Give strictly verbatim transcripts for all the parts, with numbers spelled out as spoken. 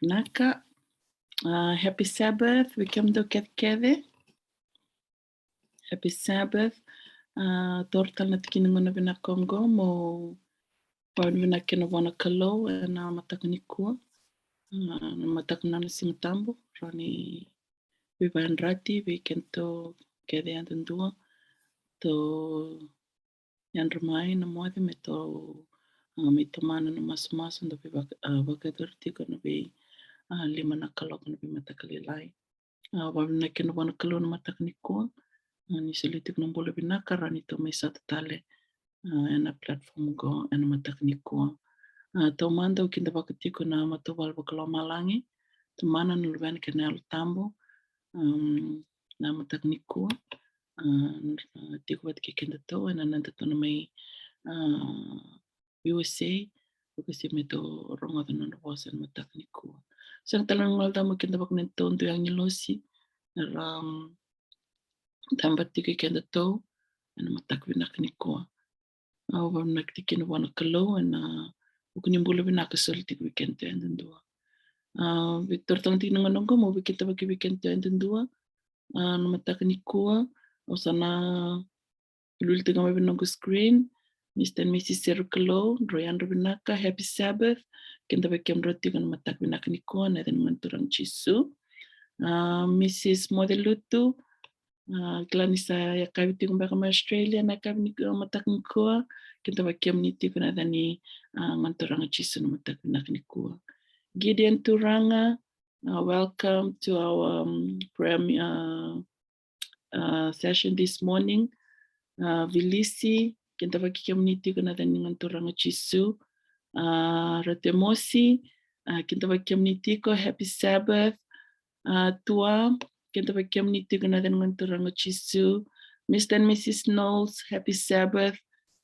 Vinaka. Ah, happy Sabbath vei kemudou kecekece. Happy Sabbath. Ah, toro tale na tikina ni gauna vinaka oqo mo vakavinavinaka kina vua na Kalou ena mataka nikua. Ah, na mataka ni nona Siga Tabu, rawa ni veivakayadrati vei kedatou kece yadudua. Tou yadra mai na moce me tou, ah, me tomana na masumasu, da veivaka-, ah, vakayacori tiko na vei, ah, lima na kaloko na veimataka lailai. Ah, vakavinavinaka kina vua na Kalou na mataka nikua. Ah, ni solia tiko na bula vinaka, rawa ni tou mai sota tale, ah, ena platform qo ena mataka nikua. Ah, taumada au kidavaka tiko na matavuvale vakalomalagi, Tamana, na Luvena kei na Yalo Tabu. Am, na mataka nikua, ah, ah, tiko vata kei kedatou ena nodatou na mai, ah, veiwasei, vakasevi me tou rogoca na nona vosa ena mataka nikua. Sega tale ni gole tale mo kidavaka na nodatou dui agilosi era, am, taba tiko kei kedatou ena mataka vinaka nikua. Au vakavinavinaka tiko kina vua na Kalou ena vuku ni bula vinaka e soli tiko vei kedatou yadudua. Ah, vei toro tale na tikina ni gauna oqo mo veikidavaki vei kedatou yadudua, ah, na mataka nikua. Au sa na luli tiko mai vei noqu screen. Mister and Missus Seru Kalou, drau yadra vinaka, happy Sabbath. Kidavaki kemudrau tiko na mataka vinaka nikua ena yaca ni Gone Turaga Jisu. Ah, Missus Mocelutu, ah, kila ni sa yakavi tiko beka mai Australia na yakavi ni, ah, mataka nikua. Kidavaki kemuni tiko ena yaca ni, ah, Gone Turaga Jisu na mataka vinaka nikua. Gideon Turaga, ah, welcome to our, um, prayer, ah, ah, session this morning. Ah, Vilisi, kidavaki kemuni tiko ena yaca ni Gone Turaga Jisu. Ah, Ratemosi, ah, kidavaki kemuni tiko, happy Sabbath. Ah, Tua, kidavaki kemuni tiko ena yaca ni Gone Turaga Jisu. Mister and Missus Knowles, happy Sabbath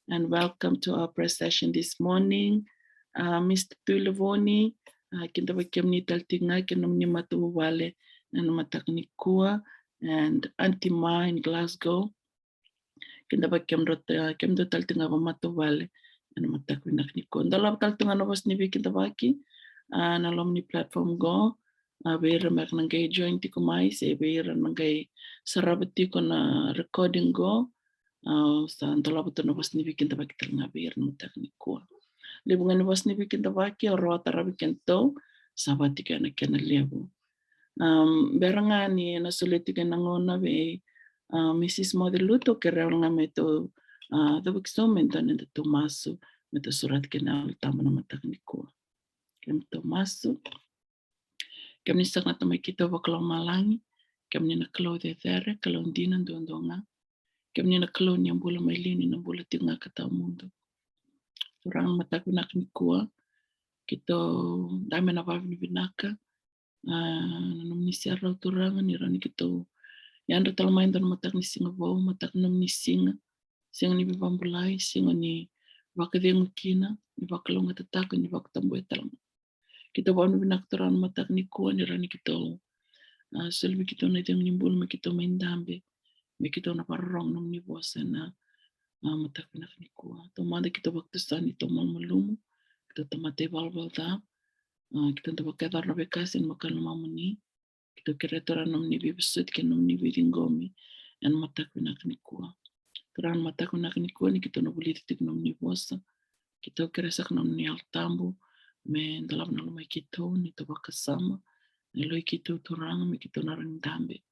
and welcome to our prayer session this morning. Ah, Mister Tuilevoni, ah, kidavaki kemuni tale tiko ga kei na nomuni matavuvale ena mataka nikua. And Aunty Ma in Glasgow, kidavaki kemudrau ta-, kemudou tale tiko ga vakamatavuvale ena mataka vinaka nikua. Dolava tale tiko ga na vosa ni veikidavaki, ah, ena loma ni platform qo. Ah, vei ira me na qai join tiko mai se vei ira na qai sarava tiko na recording qo, ah, sa dolava tu na vosa ni veikidavaki tale ga vei ira ena mataka nikua. Levu ga ni vosa ni veikidavaki au rawata rawa vei kedatou, sa vaka tiko ya na kena levu. Am, bera ga ni na solia tiko na gauna vei, ah, Missus Mocelutu, kerea ga me tou, ah, cavuki sobu me dua na nodatou masu me tou sureta kina na Yalo Tabu ena mataka nikua. Keitou masu. Kemuni saka na Tamai keitou vakalomalagi, kemuni na Kalou cecere, Kalou dina duadua ga. Kemuni na Kalou ni a bula mai liu, ni na bula tiko ga ka tawamudu. Turaga, mataka vinaka nikua, keitou dabe ena vakavinavinaka, ah, na nomuni serau Turaga, ni rawa ni keitou yadra tale mai e dua na mataka ni siga vou, mataka ni nomuni siga, siga ni veivakabulai, siga ni vakacegu kina, ni vakalougatataka, ni vakatabuya tale ga. Keitou vakavinavinaka Turaga ena mataka nikua ni rawa ni keitou, ah, soli vei keitou na icegu ni bula me keitou mai dabe, me keitou na vakarorogo nomuni vosa ena, ah, mataka vinaka nikua. Taumada keitou vakatusa ni tou malumalumu, keitou tamata ivalavala ca, ah, keitou dau vakayacora na veika sega ni maka e lomamuni. Keitou kerea Turaga na nomuni veivosoti kei na nomuni veiciqomi ena mataka vinaka nikua. Turaga, ena mataka vinaka nikua ni keitou na vulica tiko na nomuni vosa, keitou kerea saka na nomuni Yalo Tabu me dolava na lomai keitou, ni tou vakasama, na yaloi keitou Turaga, me keitou na rawa ni dabe,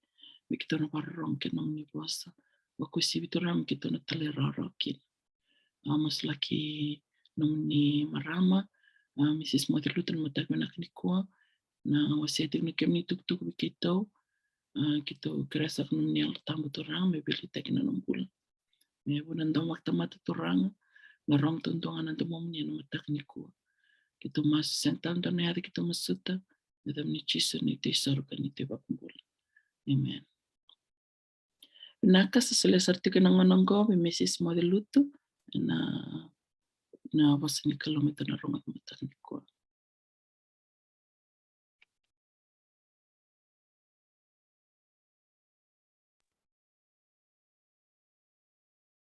me keitou na vakarorogo kei na nomuni vosa. Vakauasivi Turaga me keitou na talairawarawa kina. Ah, masulaki nomuni marama, ah, Missus Mocelutu ena mataka vinaka nikua. Na wasea tiko na kemuni itukutuku vei keitou. Ah, keitou kerea saka na nomuni Yalo Tabu Turaga me veiliutaki ena nona bula. Me vuna na dau vakatamata Turaga, me rogo duadua ga na domomuni ena mataka nikua. Keitou masu sega tale dua na yaca keitou masuta, ena yacamuni Jisu na neitou isoro ka neitou ivakabula. Amen. Vinaka, sa solia sara tiko na gauna oqo vei Missus Mocelutu ena, na vosa ni Kalou me tou na rogoca ena mataka nikua.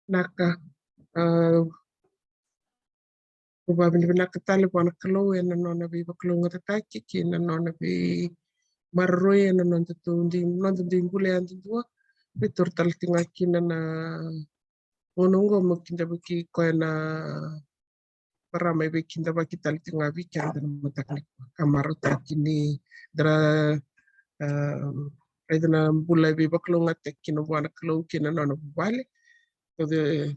Vinaka, ah, Au vakavinavinaka tale vua na Kalou ena nona veivakalougatataki kei na nona veimaroroi ena noda tou dui, noda dui bula yadudua. Veitou tale tiko ga kina na gauna oqo mo kidavaki koya na marama e veikidavaki tale tiko ga vei keda na mataka nikua. Ka marautaki ni dra, ah, raica na bula e veivakalougatataki kina vua na Kalou kei na nona vuvale. Ko de,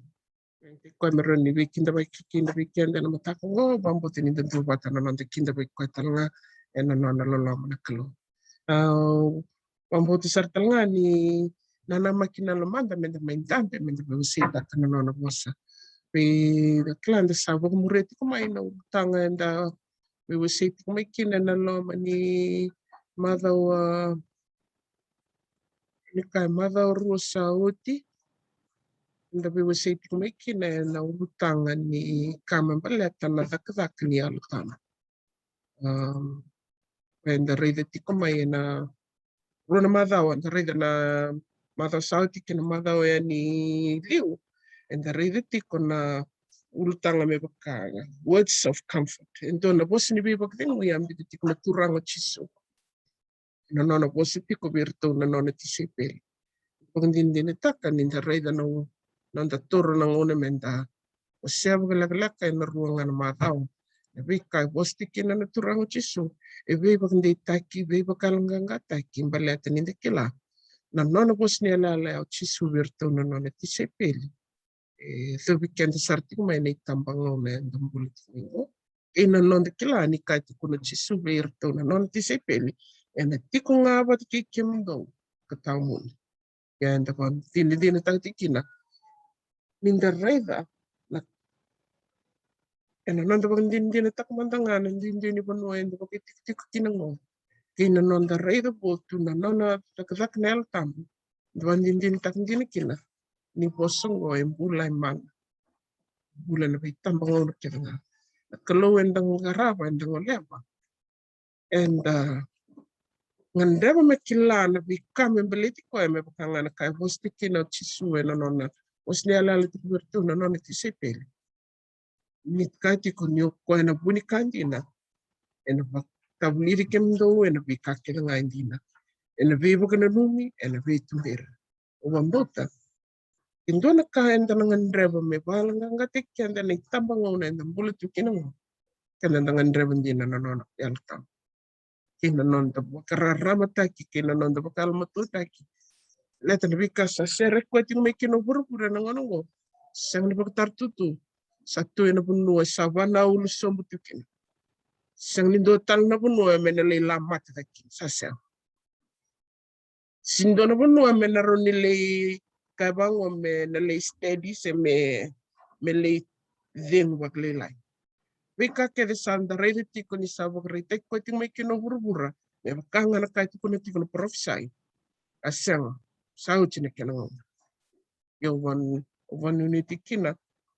de koya me rawa ni veikidavaki kina vei keda na mataka oqo, vakabauta ni da duavata na noda kidavaki koya tale ga ena nona loloma na Kalou. Ah, vakabauta sara tale ga ni nanamaki na lomada meda mai dabe, meda veiwaseitaka na nona vosa. Vei da kila da sa vakamuria tiko mai na ulutaga eda veiwasei tiko mai kina ena loma ni macawa, ni ka macawa rua sa oti. Da veiwasei tiko mai kina ena ulutaga ni ka me baleta na cakacaka ni Yalo Tabu. Um, eda raica tiko mai ena rua na macawa, da raica na macawa sa oti kei na macawa yani liu, eda raica tiko na ulutaga me vaka ga, words of comfort. E dua na vosa ni veivakacegui a biuta tiko na Turaga o Jisu ena nona vosa tiko vei iratou na nona tisaipeli. Vakadinadinataka ni da raica na, noda toro na gauna meda wasea vakalekaleka ena rua ga na macawa na veika e vosa tiko kina na Turaga o Jisu, e veivakadeitaki, veivakayaloqaqataki, baleta ni da kila na nona vosa ni yalayala o Jisu vei iratou na nona tisaipeli. E covi keda sara tiko mai na itabagauna eda bula tiko mai oqo. Kei na noda kila ni ka e tukuna o Jisu vei iratou na nona tisaipeli, ena tiko ga vata kei kemudou ka tawa mudu. Ia eda vakadinadinataka tiko kina ni da raica na, ena noda vakadinadinataka mada ga na duidui ni vanua eda vakaitikotiko kina oqo, kei na noda raica vou tu na nona cakacaka na Yalo Tabu, da vakadinadinataka dina kina ni vosa oqo e bula, e mana, bula ena veitabagauna kece ga. Na Kalou eda qarava, eda goleva, eda gadreva me kila na veika me baleti koya, me vaka ga na ka e vosa tiko kina o Jisu ena nona vosa ni yalayala tiko vei iratou na nona tisaipeli. Ni kaya tiko ni o koya na vu ni ka dina, ena vakatavulici kemudou ena veika kece ga e dina, ena veivakananumi, ena veituberi. Au vakabauta e dua na ka eda na gadreva me vakayaloqaqataki keda ena itabagauna eda bula tu kina oqo, keda da gadreva dina na nona Yalo Tabu kei na noda vakararamataki kei na noda vakayalomatuataki. Baleta na veika sa sere koya tiko mai kina o vuravura ena gauna oqo, sega ni vakataratutu, sa tu ena vanua sa vanaulu sobu tu kina. Sega ni dua tale na vanua me na lai lamata cake kina, sa sega. Sega ni dua na vanua me na rawa ni lai kaya vaqo me na lai steady se me, me lai cegu vakalailai. Veika kece sa da raica tiko ni sa vakaraitaki koya tiko mai kina o vuravura, me vaka ga na ka e tukuna tiko na parofisai. A sega, sa oti na kena gauna. Ia au vakanuinui tiko kina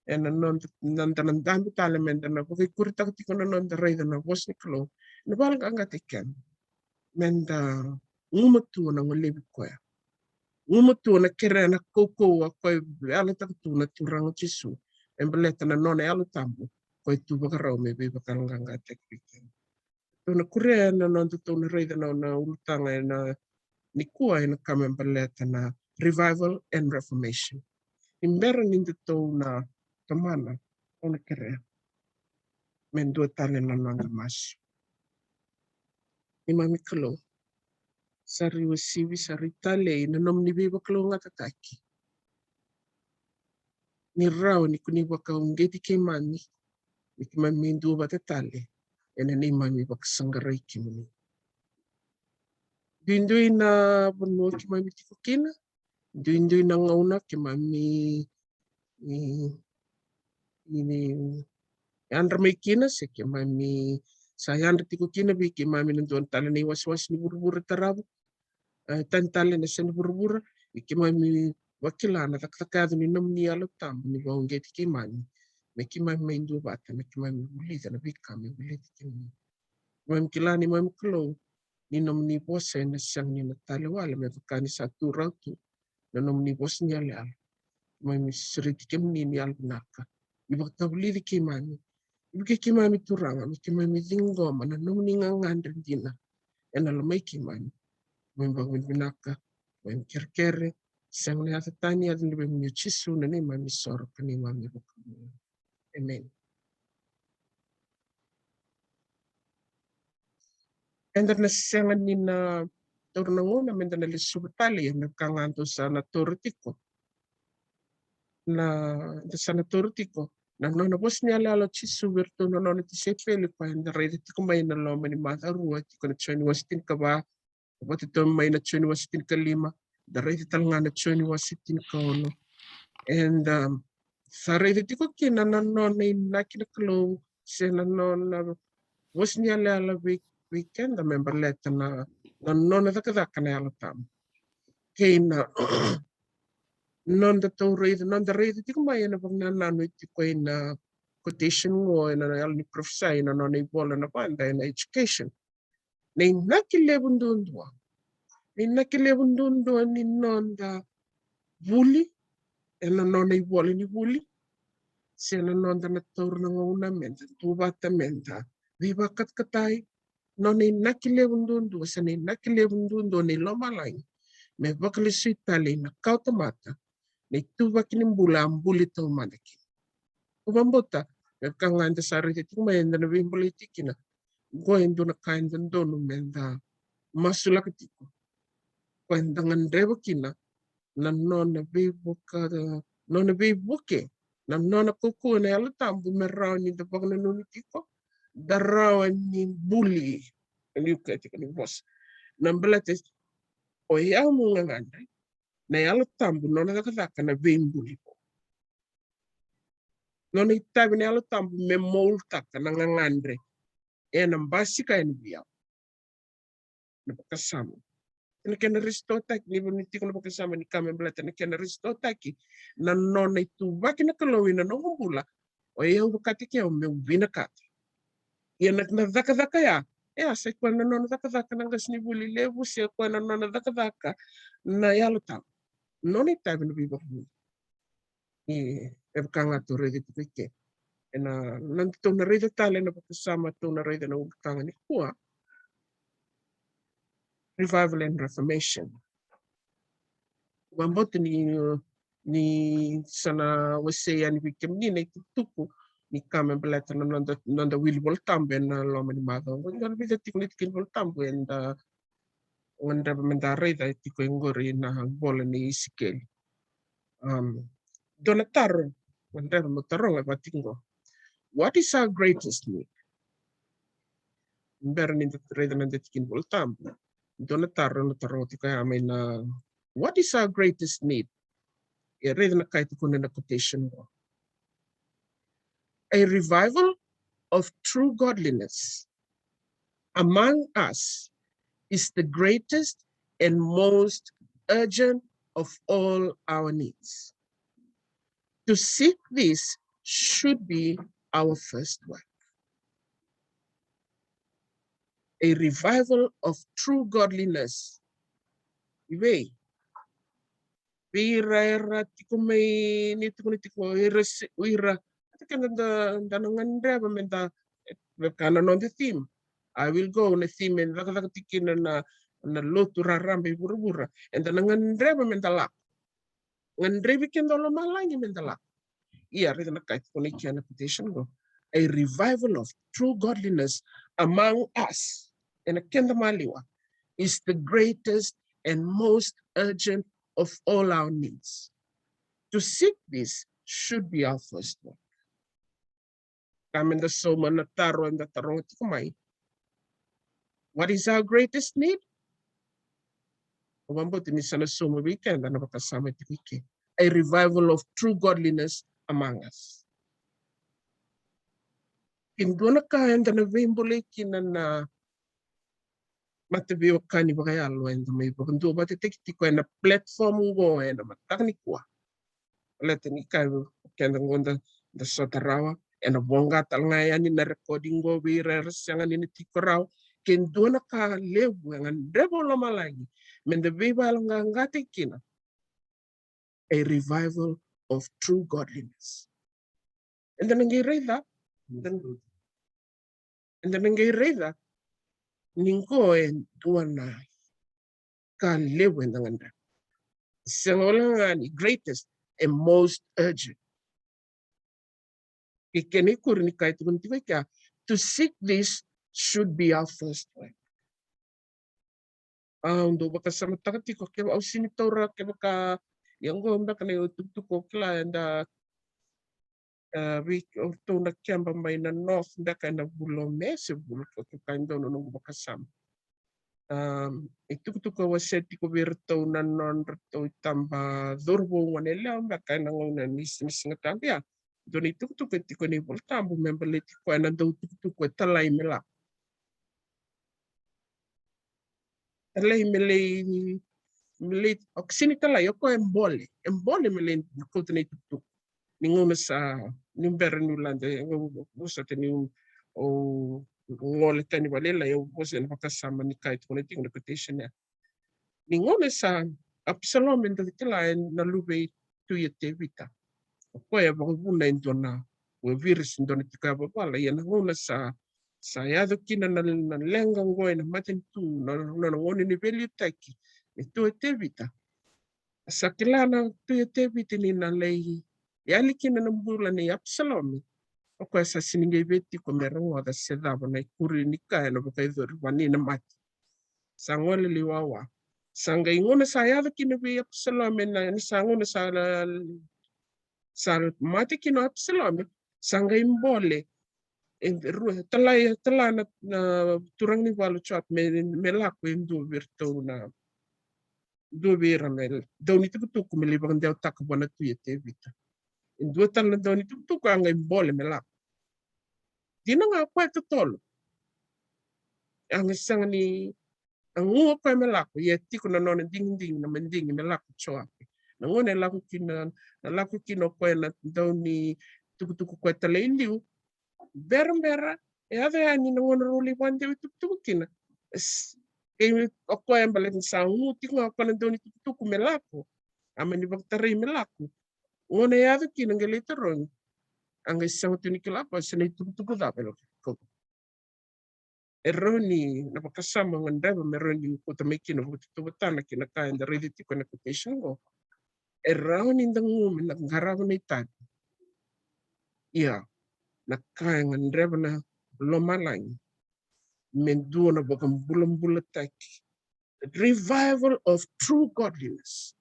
ena noda, noda na dabe tale meda na vakaikuritaka tiko na noda raica na vosa ni Kalou, na vakayaloqaqataki keda meda gumatua na golevi koya, gumatua na kerea, na kaukauwa koya e yalataka tu na Turaga o Jisu me baleta na nona Yalo Tabu, koya e tu vakarau me veivakayaloqaqataki vei keda. Tou na kuria na noda tou na raica na, na ulutaga ena nikua ena ka me baleta na revival and reformation. Ni bera ni da tou na tomana, au na kerea me dua tale na noda masu. Neimami Kalou, sa rui uasivi, sa rui talei na nomuni veivakalougatataki. Ni rawa ni ko ni vakauqeti keimami me keimami duavata tale ena neimami vakasaqarai kemuni. Duidui na vanua keimami tiko kina, duidui na gauna keimami ni, ni, ni yadra mai kina, se keimami sa yadra tiko kina, vei keimami na dua tale na iwasewase ni vuravura tarava, e, tani tale na yasa ni vuravura, vei keimami vakila na cakacaka yaco ni nomuni Yalo Tabu ni vakauqeti keimami me keimami mai duavata, me keimami vulica na veika me baleti keimami. Keimami kila neimami Kalou ni nomuni vosa ena sega ni na tale wale, me vaka ni sa tu rawa tu na nomuni vosa ni yalayala. Keimami sereti kemuni ni yalovinaka, ni vakatavulici keimami Vukei keimami Turaga me keimami ciqoma na nomuni gagadre dina ena lomai keimami. Keimami vakavinavinaka, keimami kerekere, sega na yaca tani, yaca ni Luvemuni o Jisu na neimami isoro ka neimami iVakabula. Emeni. Eda na sega ni na taura na gauna meda na lesuva tale, ia me vaka ga dou sa na taura tiko na, da sa na taura tiko na nona vosa ni yalayala o Jisu vei iratou na nona tisaipeli, koya eda raica tiko mai na loma ni macawa rua, tiko na Joni wase tinikava, vata tiko mai na Joni wase tinikalima, da raica tale ga na Joni wase tinikaono. Eda sa raica tiko kina na nona inaki na Kalou, se na nona vosa ni yalayala vei, vei keda me baleta na, na nona cakacaka na Yalo Tabu. Kei na noda tou raica, noda raica tiko mai ena vakanananu e tiko ena quotation qo ena yalo ni parofisai, na nona ivola na vada ena education. Na inaki levu duadua, na inaki levu duadua ni noda vuli ena nona ivola ni vuli, se na noda na taura na gauna meda tu vata meda veivakatakatai, nona inaki levu duadua, se na inaki levu duadua nei lomalagi me vakalesui tale ina kawatamata na ituvaki ni bula a buli taumada kina. Au vakabauta me vaka ga eda sa raica tiko mai, eda na veibolei tiko kina. Qo e dua na ka e dodonu meda masulaka tiko, koya eda gadreva kina na nona veivuke, nona veivuke, na nona kaukauwa na Yalo Tabu me rawa ni da vakananumi tiko, da rawa ni buli. E liu ka tiko ni vosa na baleta o yau meu gagadre, na Yalo Tabu nona cakacaka na veibuli. Nona itavi na Yalo Tabu me moldtaka na gagadre ena basika yani vei au. Na vakasama, na kena restore-taki, ni vanua tiko na vakasama ni ka me baleta na kena restore-taki na nona ituvaki na Kalou ina noqu bula. O yau vakataki au meu vinakata. Ia na, na cakacaka ya, e a sa i koya na nona cakacaka na qasenivuli levu, se koya na nona cakacaka na Yalo Tabu. Nona itavi na veivakavuvuli. E, e vaka ga tou raica tiko i ke ena, na tou na raica tale na vakasama tou na raica na ulutaga nikua. Revival and Reformation. Au vakabauta ni, ni sa na wasei yani vei kemuni na itukutuku ni ka me baleta na noda, noda wili Vola Tabu ena loma ni macawa. Au dau vica tiko na tikina Vola Tabu eda gadreva meda raica tiko e qori na vola ni Isikeli. Um, dua na taro gadreva meu taroga e vaka tiko qo. What is our greatest need? Bera ni da raica na tikina Vola Tabu, dua na taro na taro tiko ya mai na, what is our greatest need? E raica na ka e tukuna na quotation qo. A revival of true godliness among us is the greatest and most urgent of all our needs. To seek this should be our first work. A revival of true godliness. I vei? Vei ira era tiko mai, ni tiko, ni tiko ira se, ira. Ata keda da, da na gadreva meda, e, vaka na noda theme. I will go, na theme e cakacaka tiko kina na, na lotu raraba i vuravura. Eda na gadreva meda lako. Gadrevi keda o lomalagi meda lako. Ia raica na ka e tukuna i kea na quotation qo. A revival of true godliness among us, ena keda maliwa, is the greatest and most urgent of all our needs. To seek this should be our first work. Ka meda sauma na taro eda taroga tiko mai. What is our greatest need? Au vakabauta ni sa na sauma vei keda na vakasama tiko i ke. A revival of true godliness among us. Ke dua na ka eda na veibolei kina na mataveiwekani vakayalo eda mai vakaduavatataki tiko ena platform qo ena mataka nikua. Baleta ni ka keda qo da, da sota rawa, ena voqa tale ga yani na recording qo vei ira era sega ni na tiko rawa. Ke dua na ka levu e gadreva o lomalagi meda veivakayaloqaqataki kina, a revival of true godliness. Eda na qai raica Eda na qai raica ni qo e dua na ka levu eda gadreva. Sega wale ga ni greatest, e most urgent. Ke kena ikuri ni ka e tukuni tiko e kea, to seek this should be our first work. Au dau vakasamataka tiko, ke au sini taura, kevaka ia qo beka na itukutuku, au kila eda, e, vei oratou na keba mai na north beka ena vula o Me se vula, ke ka e donu na noqu vakasama. Um, itukutuku e wasea tiko vei iratou na nodratou itaba cauravou, gone yalewa beka ena gauna ni, ni Sigatabu ya. Dua na itukutuku e tiko ena iVolatabu me baleti koya na dautukutuku e talai me lako. Talai me lai, me lai, o sini talai, o koya e bole, e bole me lai kauta na itukutuku. Ni gauna sa, ni bera niu lade, au vosota niu, au gole tani vakalailai, au vosa ena vakasama ni ka e tukuna tiko na quotation ya. Ni gauna sa, Apisalome, eda kila, ena luve i Tui o Tevita. O koya e vakavuna e dua na, o viri se dua na tiko yavavala, ia na gauna sa, sa yaco kina na, na leqa qo ena matanitu, na, na, na gauna ni veiliutaki, e Tui o Tevita. Sa kila na Tui o Tevita ni na lai yali kina na bula nei Apisalome. O koya sa sini qai via tiko me rogoca se cava na ikuri ni ka ena vakayacori vua ni na mate. Sa gole lai wawa. Sa qai gauna sa yaco kina vei Apisalome na, ni sa gauna sa la, sa mate kina o Apisalome, sa qai bole e rua, talai, tala na, na turaga ni valu o Joapi me, me lako e dua vei iratou na, dua vei ira me dau ni tukutuku me lai vakadewataka vua na Tui o Tevita. E dua tale na dau ni tukutuku a qai bole me lako. Dina ga o koya totolo. A qai sega ni, a gu o koya me lako, ia e tiko na nona digidigi na madigi me lako o Joapi. Na gauna e lako kina, na lako kina o koya na dau ni tukutuku koya talai liu, berabera e yaco yani na gauna rau lai vakadewa itukutuku kina. S-, kei o koya e baleta ni sa gu tiko ga o koya na dau ni tukutuku me lako, a mani vakatarai me lako. Gauna e yaco kina qai lai tarogi, a qai sega tu ni kila o koya se na itukutuku cava e lako. E rawa ni na vakasama gadreva me rawa ni kauta mai kina vakatautauvatana kei na ka eda raica tiko ena quotation qo. E rawa ni da gu me na qarava na itavi. Ia, na ka e gadreva na lomalagi me dua na vakabulabulataki. Revival of true godliness.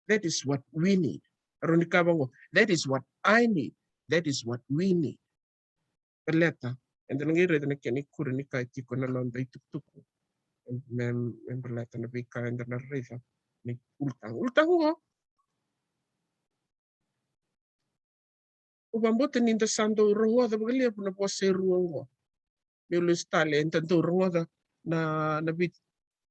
That is what we need. Rawa ni kaya vaqo, that is what I need. That is what we need. Baleta eda na qai raica na kena ikuri ni ka e tiko na noda itukutuku. Me, me baleta na veika eda na raica ni ulutaga. Ulutaga qo. Au vakabauta ni da sa dau rogoca vakalevu na vosa e rua oqo. Meu lesu tale, eda dau rogoca na, na vei,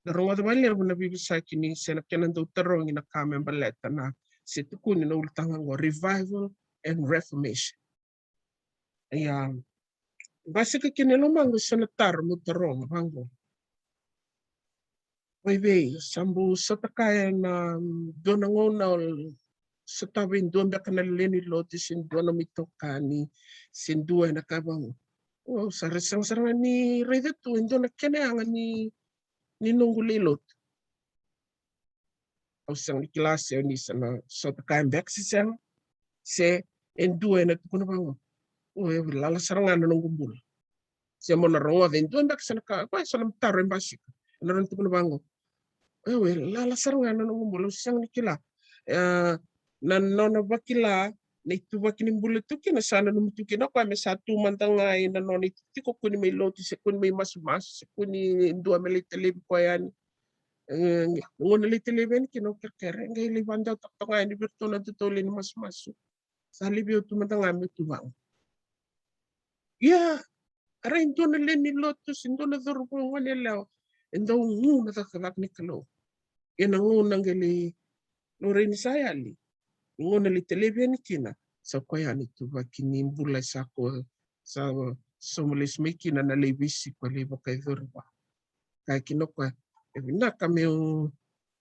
da rogoca vakalevu na veivosaki ni se na kena dau tarogi na ka me baleta na, se tukuni na ulutaga oqo, revival and reformation. Ia, basika kina e lomaqu eso na taro meu taroga vaqo. Vaivei, sa bau sota kaya na, mm, dua na gauna o sotava e dua beka na lewe ni lotu se dua na itokani se dua ena ka vaqo. O, sa ra sega sara ga ni raica tu e dua na kena yaga ni, ni noqu lai lotu. Au sega ni kila se o ni sa na sota kaya beka se sega. Se e dua ena tukuna vaqo, o, e lala sara ga na noqu bula. Se mo na rogoca e dua beka se na ka, koya eso na taro e basika. Ena rawa ni tukuna vaqo, o, e lala sara ga na noqu bula, au sega ni kila. E, na nona vakila na ituvaki ni bula tu kina, sa nanuma tu kina o koya me sa tu mada ga ena nona ititiko, kua ni mai lotu se kua ni mai masumasu se kua ni dua me lai talevi koya yani. E, gauna lai talevi yani kina o kerekere, qai lai vakadewataka toka ga yani vei iratou na itautau lewe ni masumasu. Sa laivi au tu mada ga meu tu vaqo. Ia, a rai dua na lewe ni lotu se dua na cauravou, gone yalewa, e dau gu na cakacaka ni Kalou. Ia na gauna qai lai laurai ni sa yali, gauna lai talevi yani kina, sa koya na ituvaki ni bula sa ko, sa sauma lesu mai kina na lai veisiko, lai vakayacori vua. Kaya kina o koya, e vinaka meu,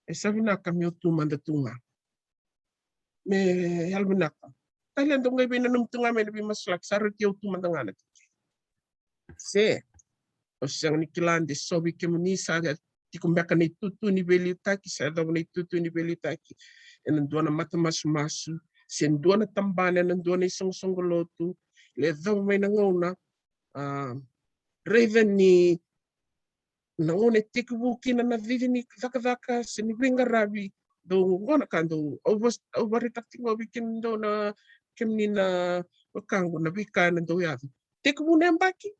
e sa vinaka meu tu mada tu ga. Me yalovinaka. Tale e dau qai veinanumi tu ga mai na veimasulaki, sa rauti au tu mada ga na tiki. Se o sega ni kila de so vei kemuni sa tiko beka na itutu ni veiliutaki, sa yacova na itutu ni veiliutaki ena dua na matamasumasu se dua na tabana, ena dua na isoqosoqo lotu, le yacova mai na gauna, a, raica ni na gauna e tekivu kina na cici ni cakacaka se ni veiqaravi, dou gona ka dou, au va-, au vakaraitaka tiko vei kemudou na, kemuni na wekaqu, na veika ena dou yaco. Tekivu na yabaki,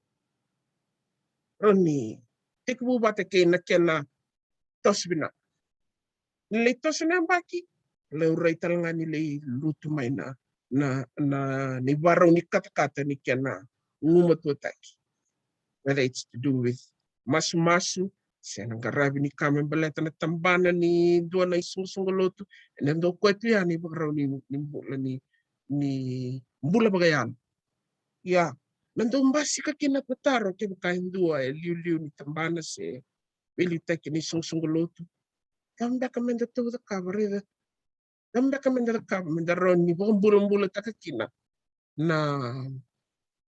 rawa ni tekivu vata kei na kena toso vinaka. Ni lai toso na yabaki, laurai tale ga ni lai lutu mai na, na, na, ni varau ni katakata ni kena gumatuataki. Whether it's to do with masumasu, se na qaravi ni ka me baleta na tabana ni dua na isoqosoqo lotu, ena dau koya tu ya na ivakarau ni, ni bula ni, ni bula vakayalo. Ia, na dau basika kina na tataro kevaka e dua e liuliu ni tabana se veiliutaki ni isoqosoqo lotu. Cava beka meda taucakava, raica. Cava beka meda cakava meda rawa ni vakabulabulataka kina na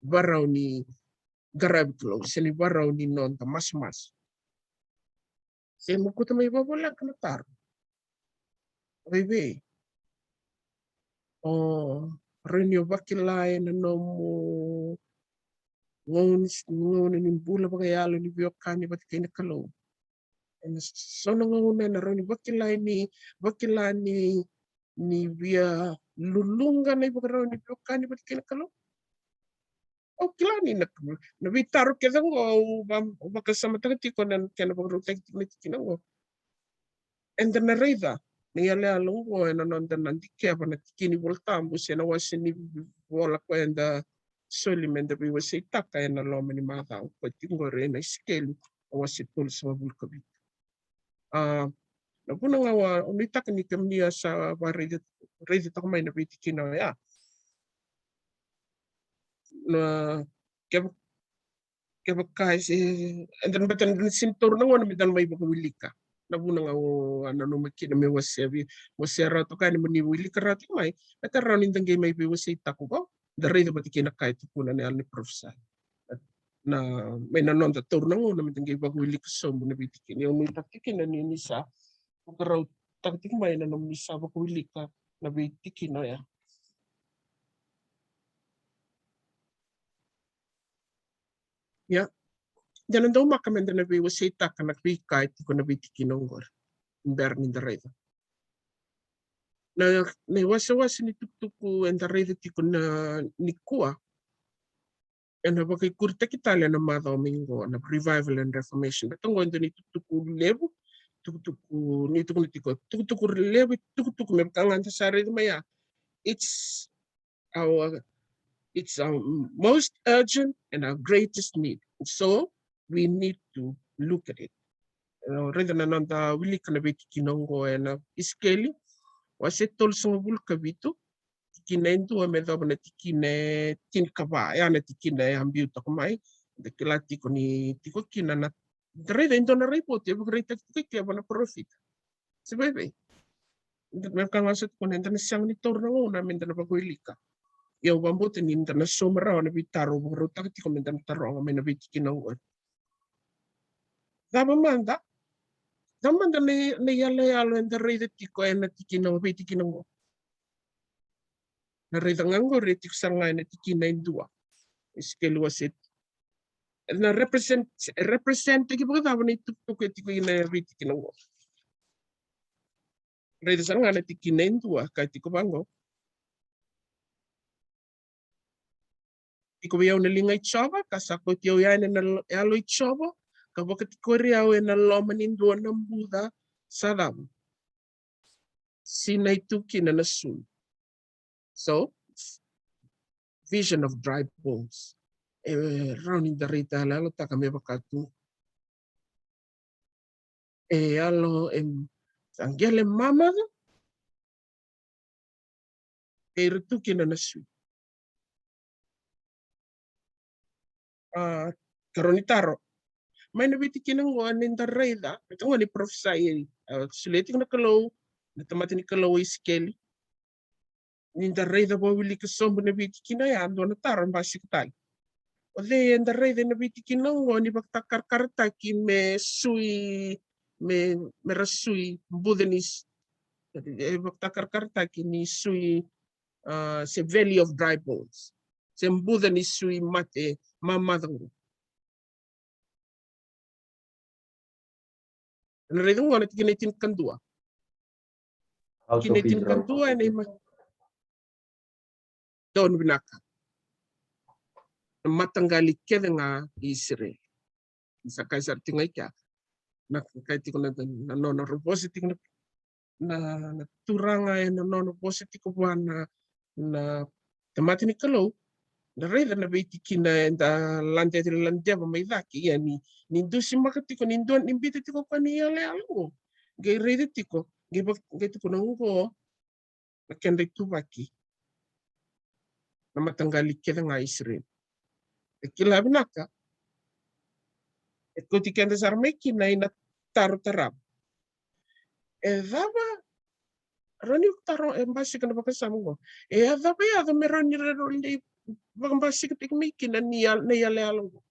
varau ni qaravi Kalou se ni varau ni noda masumasu. Se mokuta mai vavoleka na taro. Vei vei. O rawa ni o vakila ena nomu gauna, gauna ni bula vakayalo ni veiwekani vata kei na Kalou. Ena so na gauna ena rawa ni vakila ni, vakila ni, ni via luluqa na ivakarau ni veiwekani vata kei na Kalou. Au kila ni na, na veitaro kece oqo au va-, au vakasamataka tiko na kena vakarautaki tiko na tikina oqo. Eda na raica na iyaloyalo oqo ena noda na dikeva na tiki ni Vola Tabu se na wase ni vola ko eda soli meda veiwaseitaka ena loma ni macawa ko tiko qori ena Isikeli, na wase tolusagavulu ka vitu. A, na vuna ga au nuitaka ni kemuni a sa varaici, raici toka mai na veitikina oya. Na, keva-, kevaka e se, eda na beta na sini taura na gauna meda na mai vakawilika. Na vuna ga au a nanuma kina me wasea vei, wasea rawa toka yani mo ni wilika rawa tiko mai, beta rawa ni da qai mai veiwaseitaka vou. Da raica vata kei na ka e tukuna na yalo ni parofisai. Na, mai na noda taura na gauna meda qai vakawilika sobu na veitikina. Au nuitaka tiko kina ni, ni sa vakarautaka tiko mai na nomuni sa vakawilika na veitikina oya. Ia, da na daumaka meda na veiwaseitaka na veika e tiko na veitikina oqori. Bera ni da raica na, na iwasewase ni tukutuku eda raica tiko na nikua. Ena vakaikuritaki tale ena macawa mai qo na Revival and Reformation. Beta qo e dua ni tukutuku levu, tukutuku, ni tukuna tiko, tukutuku levu, tukutuku me vaka ga da sa raica mai ya. It's our, it's our most urgent and our greatest need. So we need to look at it. E, raica na noda wilika na veitikina oqo ena Isikeli, wase tolusagavulu ka vitu, tikina e dua me yacova na tikina e tinikava, ya na tikina e a biu toka mai. Da kila tiko ni tiko kina na, da raica e dua na raivotu e vakaraitaki tiko i ke vua na parofita. Se vei vei. Da, me vaka ga sa tukuna, eda na sega ni taura na gauna meda na vakawilika. Ia au vakabauta ni da na sauma rawa na veitaro au vakarautaka tiko meda na taroga mai na veitikina oqo. Cava mada, cava mada na, na iyaloyalo eda raica tiko ena tikina, veitikina oqo? Na raica ga oqori e tiko sara ga ena tikina e dua. Isikeli wase, na represent, represent taki vakacava na itukutuku e tiko ina veitikina oqo? Raica sara ga na tikina e dua ka tiko vaqo. Tiko vei au na liga i Jiova, ka sa kauti au yani ena yalo i Jiova, ka vakatikori au ena loma ni dua na buca sa cava? Sinai tu kina na sulu. So, vision of dry bones. E rawa ni da raica, yaloyalotaka me vaka tu. E yalo, e sa qele mamaca. E ira tu kina na sulu. A, karua ni taro. Mai na veitikina oqo ni da raica, veitikina oqo ni parofisai, a, solia tiko na Kalou, na tamata ni Kalou o Isikeli. Ni da raica vakawilika sobu na veitikina ya, dua na taro e basika tale. O cei eda raica ena veitikina oqo ni vakatakarakarataki me sui, me, me ra sui buca ni s-, e vakatakarakarataki ni sui, ah, se valley of dry bones, se buca ni sui mate mamaca qo. Na raica qo na tikina e tinikadua. Tikina e tinikadua ena ima. Donu vinaka. Na mataqali kece ga i Isireli. Sa kai sara tiko ga i kea. Na kai tiko na, na nona ra vosa tiko na, na, na Turaga ena nona vosa tiko vua na, na tamata ni Kalou. Na raica na veitikina eda lade, ladeva mai cake, ia ni, ni dusimaka tiko, ni dua, ni biuta tiko koya na iyaloyalo qo. Qai raica tiko, qai va-, qai tukuna qo na kedra ituvaki. Na mataqali kece ga i Isireli. E kila vinaka. E kauti keda sara mai kina ina taro tarava. E cava, rawa ni taro, e basika na vakasama qo. E cava e yaco me rawa ni ra, rawa ni vakabasikataki mai kina ni yal-, na iyaloyalo qo.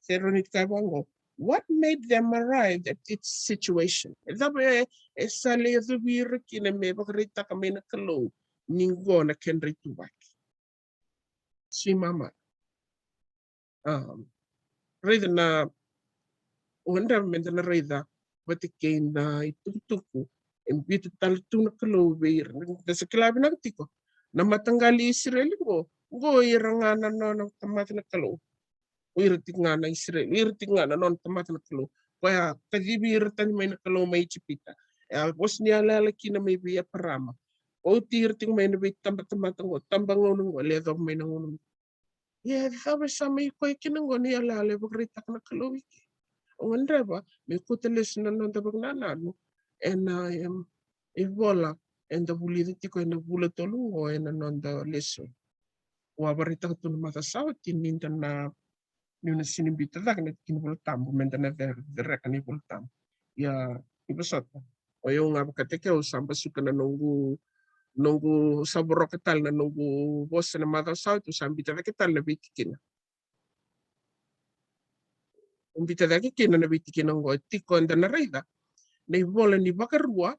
Se rawa ni kaya vaqo. What made them arrive at this situation? E cava e, e sa lai yacovi ira kina me vakaraitaka mai na Kalou ni qo na kedra ituvaki? Sui mama. Um, raica na, o gadreva meda na raica vata kei na itukutuku e biuta tale tu na Kalou vei ira. Da sa kila vinaka tiko na mataqali Isireli qo, qo ira ga na nona tamata na Kalou. O ira tiko ga na Isireli, o ira tiko ga na nona tamata na Kalou. Koya a kacivi ira tani mai na Kalou mai Ijipita. E a vosa ni yalayala kina mai vei Eparama. Oti ira tiko mai na veitabatamata qo, tabagauna qo, e lai yacova mai na gauna qo. Ia e cava e sa mai koya kina qo na yalayala e vakaraitaka na Kalou i ke? Au gadreva me kauta lesu na noda vakanananu ena, em, ivola eda vulica tiko ena vula tolu qo ena noda lesoni. Au a vakaraitaka tu na macawa sa oti ni da na, niu na sega ni biuta cake na tikina iVola Tabu, meda na cere-, cereka na iVola Tabu. Ia, ni vosota. O yau ga vakataki au sa basuka na noqu, noqu sa voroka tale na noqu vosa na macawa sa oti, au sa biuta cake tale na veitikina. Au biuta cake kina na veitikina oqo, e tiko eda na raica na ivola ni Vakarua,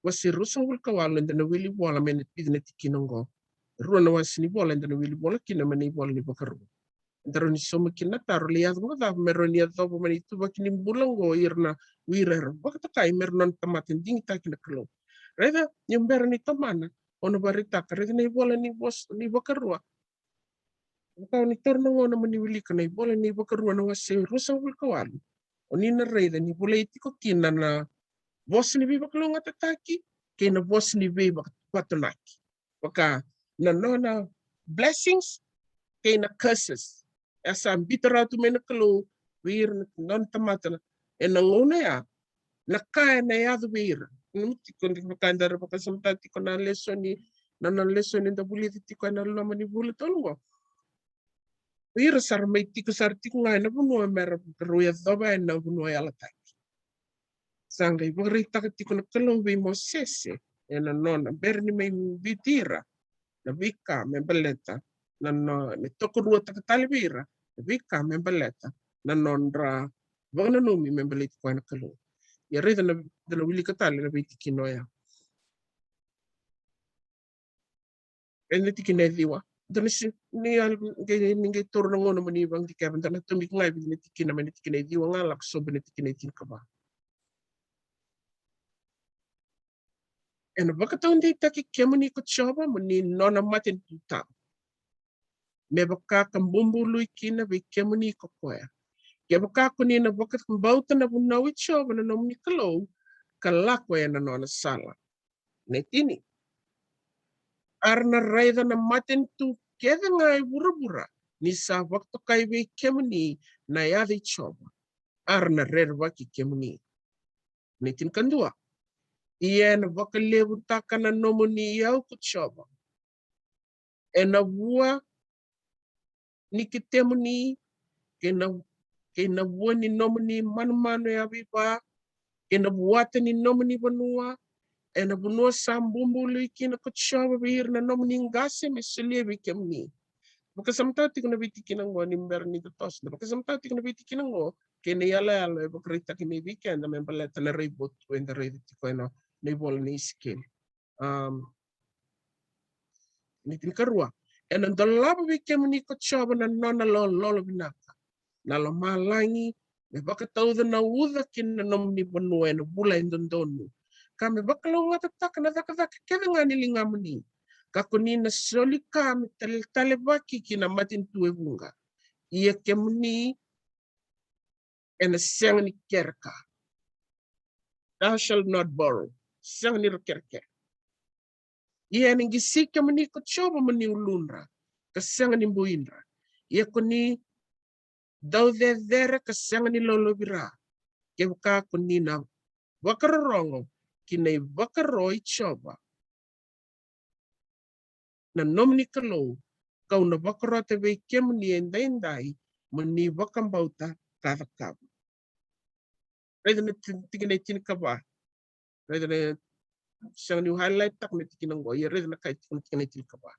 wase ruasagavulu ka walu, eda na wili vola mai na tikina oqo. Rua na wase ni vola eda na wili vola kina mai na ivola ni Vakarua. Eda rawa ni sauma kina na taro, lai yaco vakacava me rawa ni yacova mai na ituvaki ni bula oqo ira na, o ira era vakatokai me ra nona tamata digitaki na Kalou. Raica, ni bera ni tomana, o na vakaraitaka, raica na ivola ni vos-, ni Vakarua. Vaka o ni taura na gauna mo ni wilika na ivola ni Vakarua na wase ruasagavulu ka walu. O ni na raica ni volai tiko kina na vosa ni veivakalougatataki kei na vosa ni veivakatonaki. Vaka na nona blessings kei na curses. E sa biuta rawa tu mai na Kalou vei ira na nona tamata na, ena gauna ya, na ka ena yaco vei ira. Nanuma tiko, vaka eda vakasamataka tiko na lesoni, na, na lesoni eda vulica tiko ena loma ni vula tolu qo. O ira sa ra mai tiko sara tiko ga ena vanua me ra, rau yacova ena vanua yalataki. Sa qai vakaraitaka tiko na Kalou vei Mosese ena nona, bera ni mai biuti ira, na veika me baleta na, na, me tokaruataka tale vei ira na veika me baleta na nodra vakananumi me baleti koya na Kalou. Ia raica na, da na wilika tale na veitikina oya. Ena tikina e ciwa. Da na si-, ni a, ni qai, ni qai taura na gauna mo ni vakadikeva, da na tomika ga e vica na tikina, mai na tikina e ciwa ga lako sobu ena tikina e tinikava. Ena vakataudeitaki kemuni ko Jiova mo ni nona matanitu tabu, me vaka ka bubului kina vei kemuni ko koya. Kevaka ko ni na vakabauta na vunau i Jiova na nomuni Kalou, ka lako ena nona sala. Na tini. A ra na raica na matanitu kece ga e vuravura ni sa vakatokai vei kemuni na yaca i Jiova. A ra na rerevaki kemuni. Na tinikadua. Ia ena vakalevutaka na nomuni iyau ko Jiova ena vua ni ketemuni, kei na, kei na vua ni nomuni manumanu yavaiva, kei na vuata ni nomuni vanua, ena vanua sa bubului kina ko Jiova vei ira na nomuni qase me solia vei kemuni. Vakasamataka tiko na veitikina oqo ni bera ni da toso. Da vakasamataka tiko na veitikina oqo kei na iyaloyalo e vakaraitaki mai vei keda me baleta na raivotu eda raica tiko ena, na ivola nei Isikeli. Um, ni tinikarua. Ena dolava vei kemuni ko Jiova na nona lololo vinaka na lomalagi, me vakatauca na uca ki na nomuni vanua ena vula e dodonu, ka me vakalougatataka na cakacaka kece ga ni ligamuni. Ka ko ni na soli ka me tale-, talevaki ki na matanitu e vuqa. Ia kemuni ena sega ni kere ka. Thou shalt not borrow. Sega ni ra kerekere. Ia ena qisi kemuni ko Jiova mo ni uludra ka sega ni buidra. Ia ko ni dau cecere ka sega ni lolovira. Kevaka ko ni na vakarorogo ki na ivakaro i Jiova na nomuni Kalou, kau na vakarota vei kemuni edaidai mo ni vakabauta ka cakava. Raica na ti-, tikina e tinikava. Raica na, sega niu highlight taka na tikina oqo, ia raica na ka e tiko na tikina e tinikava.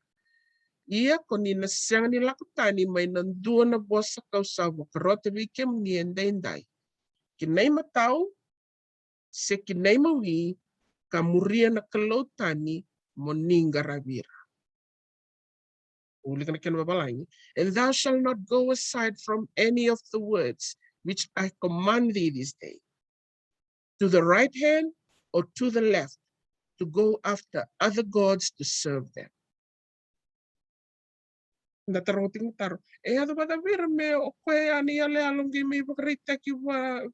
Ia ko ni na sega ni lako tani mai na dua na vosa kau sa vakarota vei kemuni edaidai, ki na imatau se ki na imawi, ka muria na kalou tani mo ni qaravi ira. Wilika na kena vavalagi. And thou shalt not go aside from any of the words which I command thee this day, to the right hand or to the left, to go after other gods to serve them. Da taroga tiko na taro. E yaco vata vei ira me o koya yani yaloyalo qai mai vakaraitaki vua,